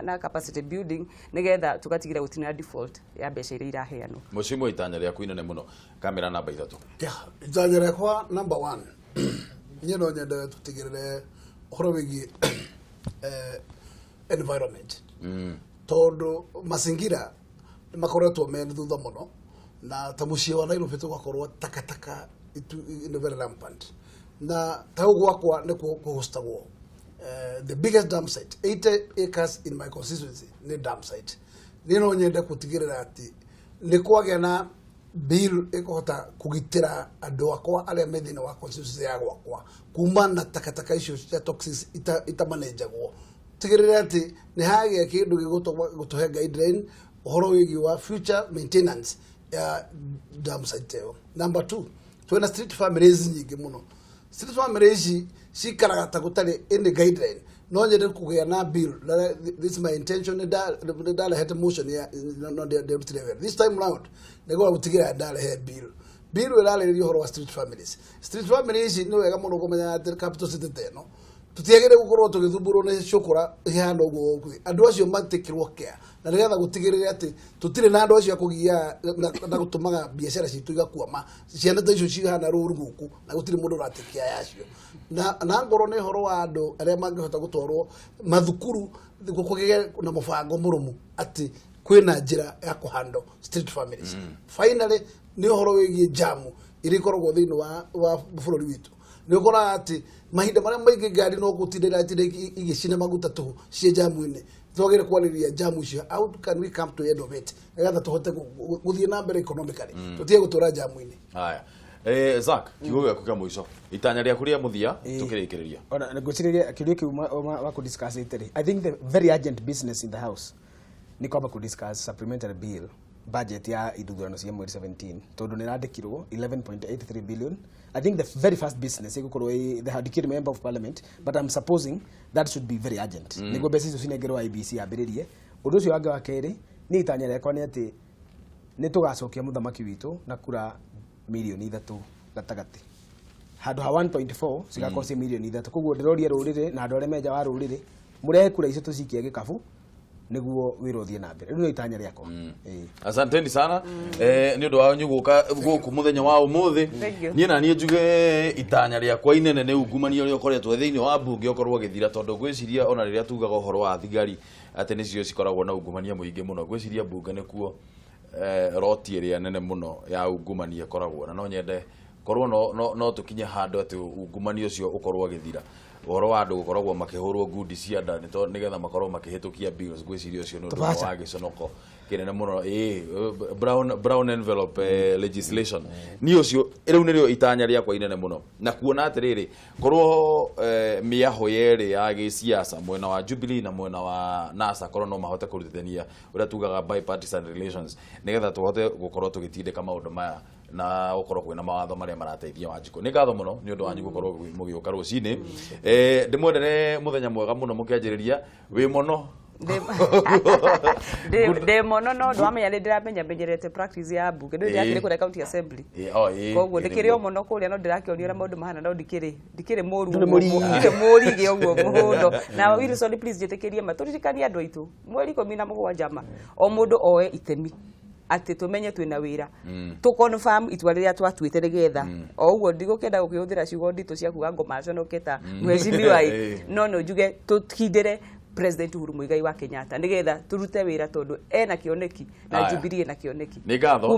na capacity building, nĩgetha tũgatigĩra gũtirĩ na default ya mbeca iria iraheanwo. Mũcimũ, itanya rĩaku inene mũno, kamera namba 3. Yeah, itanya rĩakwa number one, niĩ no nyende tũtigĩrĩre ũhoro wĩgiĩ environment, tondũ mazingira nĩ makoretwo me thutha mũno, na ta mũciĩ wa Nairobi tũgakorwo takataka nĩ very rampant, na ta hau gwakwa nĩkuo kũhostagwo the biggest dump site, 80 acres in my constituency nĩ dump site. Niĩ no nyende gũtigĩrĩra atĩ nĩ kwagĩa na bill ĩkũhota kũgitĩra andũ akwa arĩa me thĩinĩ wa constituency ya gwakwa kuma na takataka icio cia toxics itamanenjagwo. Tigĩrĩre atĩ nĩ hagĩa kĩndũ gĩgũtũhe guideline ũhoro wĩgiĩ wa future maintenance ya dump site ĩyo. Number two, twĩna street families nyingĩ mũno. Street families ici cikaraga ta gũtarĩ any guideline. No nyende kũgĩa na bill. This is my intention. Nĩ ndarehete motion ya no ndirutire wĩra. This time round nĩguo gũtigĩrĩra ndarehe bill ĩrarĩrĩria ũhoro wa street families. Street families ici nĩ wega mũno kũmenya atĩ capital city ta ĩno tũtiagĩrĩire gũkorwo tũgĩthumbũrwo nĩ cũkũra ihana ũguo gũkũ. Andũ acio matĩkĩrwo care, na nĩgetha gũtigĩrĩre atĩ tũtirĩ na andũ acio a kũgia na gũtũmaga biacara citũ igakwama. Ciana ta icio cihana rũru gũkũ na gũtirĩ mũndũ ũratĩkia yacio, na ngorwo nĩ ũhoro wa andũ arĩa mangĩhota gũtwarwo mathukuru, kũgĩe na mũbango mũrũmu atĩ kwĩna njĩra ya kũhandle street families. Finally, nĩ ũhoro wĩgiĩ jamu iria ikoragwo thĩinĩ wa bũrũri witũ. Nĩ ũkoraga atĩ mahinda marĩa maingĩ ngari no gũtinda iratinda igĩcina maguta tũhũ ciĩ jamu-inĩ. Twagĩrĩire kwarĩrĩria jamu icio, how can we come to end of it, nĩgetha tũhote gũthiĩ na mbere economically, tũtige gũtũra jamu-inĩ. Haya, Zack, kiugo gĩaku kĩa mũico, itanya rĩaku rĩa mũthia tũkĩrĩkĩrĩria. Ona ngwĩciria kĩũria kĩu wa kũdiscuss ĩtĩrĩ, I think the very urgent business in the house nĩ kwamba kũdiscuss supplementary bill budget ya ithurano cia mweri 17, tondũ nĩ ĩrandĩkirwo 11.83 billion. I think the very first business ĩgũkorwo the ndikĩrĩ member of parliament, but I'm supposing that should be very urgent, nĩguo mbeca icio cinengerwo IEBC yambĩrĩrie ũndũ ũcio. Wangĩ wa kerĩ nĩ itanya rĩakwa nĩ atĩ nĩ tũgacokia mũthamaki witũ na kura 3 mirioni gatagatĩ handũ ha 1.4 cigakorwo ciĩ 3 mirioni. Koguo ndĩroria rũrĩrĩ na andũ arĩa menja wa rũrĩrĩ mũrehe kura icio tũcikie gĩkabu nĩguo wĩra ũthiĩ na mbere. Rĩu no itanya rĩakwa. Ĩĩ. Asanteni sana nĩ ũndũ wa gũka gũkũ mũthenya wa ũmũthĩ. Thank you. Niĩ na niĩ njuge itanya rĩakwa inene nĩ ungumania ũrĩa ũkoretwo thĩinĩ wa mbunge ũkorwo ũgĩthira, tondũ ngwĩciria ona rĩrĩa tugaga ũhoro wa thigari atĩ nĩcio cikoragwo na ungumania mũingĩ mũno, ngwĩciria mbunge nĩkuo roti ĩrĩa nene mũno ya ungumania ĩkoragwo, na no nyende korwo no tũkinye handũ atĩ ungumania ũcio ũkorwo ũgĩthira. Ũhoro wa andũ gũkoragwo makĩhũrwo ngundi cia nda nĩgetha makorwo makĩhĩtũkia bills, ngwĩciria ũcio nĩ ũndũ Tũbacha. wa gĩconoko kĩnene mũno. Ĩĩ, brown envelope legislation. Niĩ ũcio rĩu nĩrĩo itanya rĩakwa inene mũno, na kuona atĩrĩrĩ, korwo mĩaho yerĩ ya gĩsiasa, mwena wa Jubilee na mwena wa NASA, korwo no mahote kũrutithania ũrĩa tugaga bipartisan relations, nĩgetha tũhote gũkorwo tũgĩtindĩka maũndũ maya na gũkorwo kwĩna mawatho marĩa marateithia Wanjikũ. Nĩ ngatho mũno nĩ ũndũ wanyu gũkorwo mũgĩũka rũcinĩ. Ndĩmwendere mũthenya mwega mũno mũkĩanjĩrĩria wĩ mũno. Ndĩ mũno, no ndwamenya nĩ ndĩramenya menyerete practice ya mbunge ndĩ ndĩrakĩrĩ kũrĩa county assembly. Ĩĩ, oh, ĩĩ, Koguo ĩĩ, ndĩkĩrĩ o nĩguo. mũno kũrĩa, no ndĩrakĩonio ũrĩa maũndũ mahana, no ndikĩrĩ mũru Ndũrĩ ũguo, mũrigi. Ndirĩ mũrigi ũguo mũno. Na Wilson, please njĩtĩkĩrie ma tũririkanie andũ aitũ mweri 17 ma o mũndũ oe itemi atĩ tũmenye twĩna wĩra, tũ confirm itua rĩrĩa twatuĩte, nĩgetha o ũguo ndigũkĩenda gũkĩhũthĩra ciugo nditũ cia kuga ngoma conoke ta mheshimiwa ĩ, no njuge tũkindĩre President Uhuru Muigai wa Kenyatta nĩgetha tũrute wĩra, tondũ ena kĩoneki na Aya. Jubilee ena kĩoneki. Nĩ ngatho.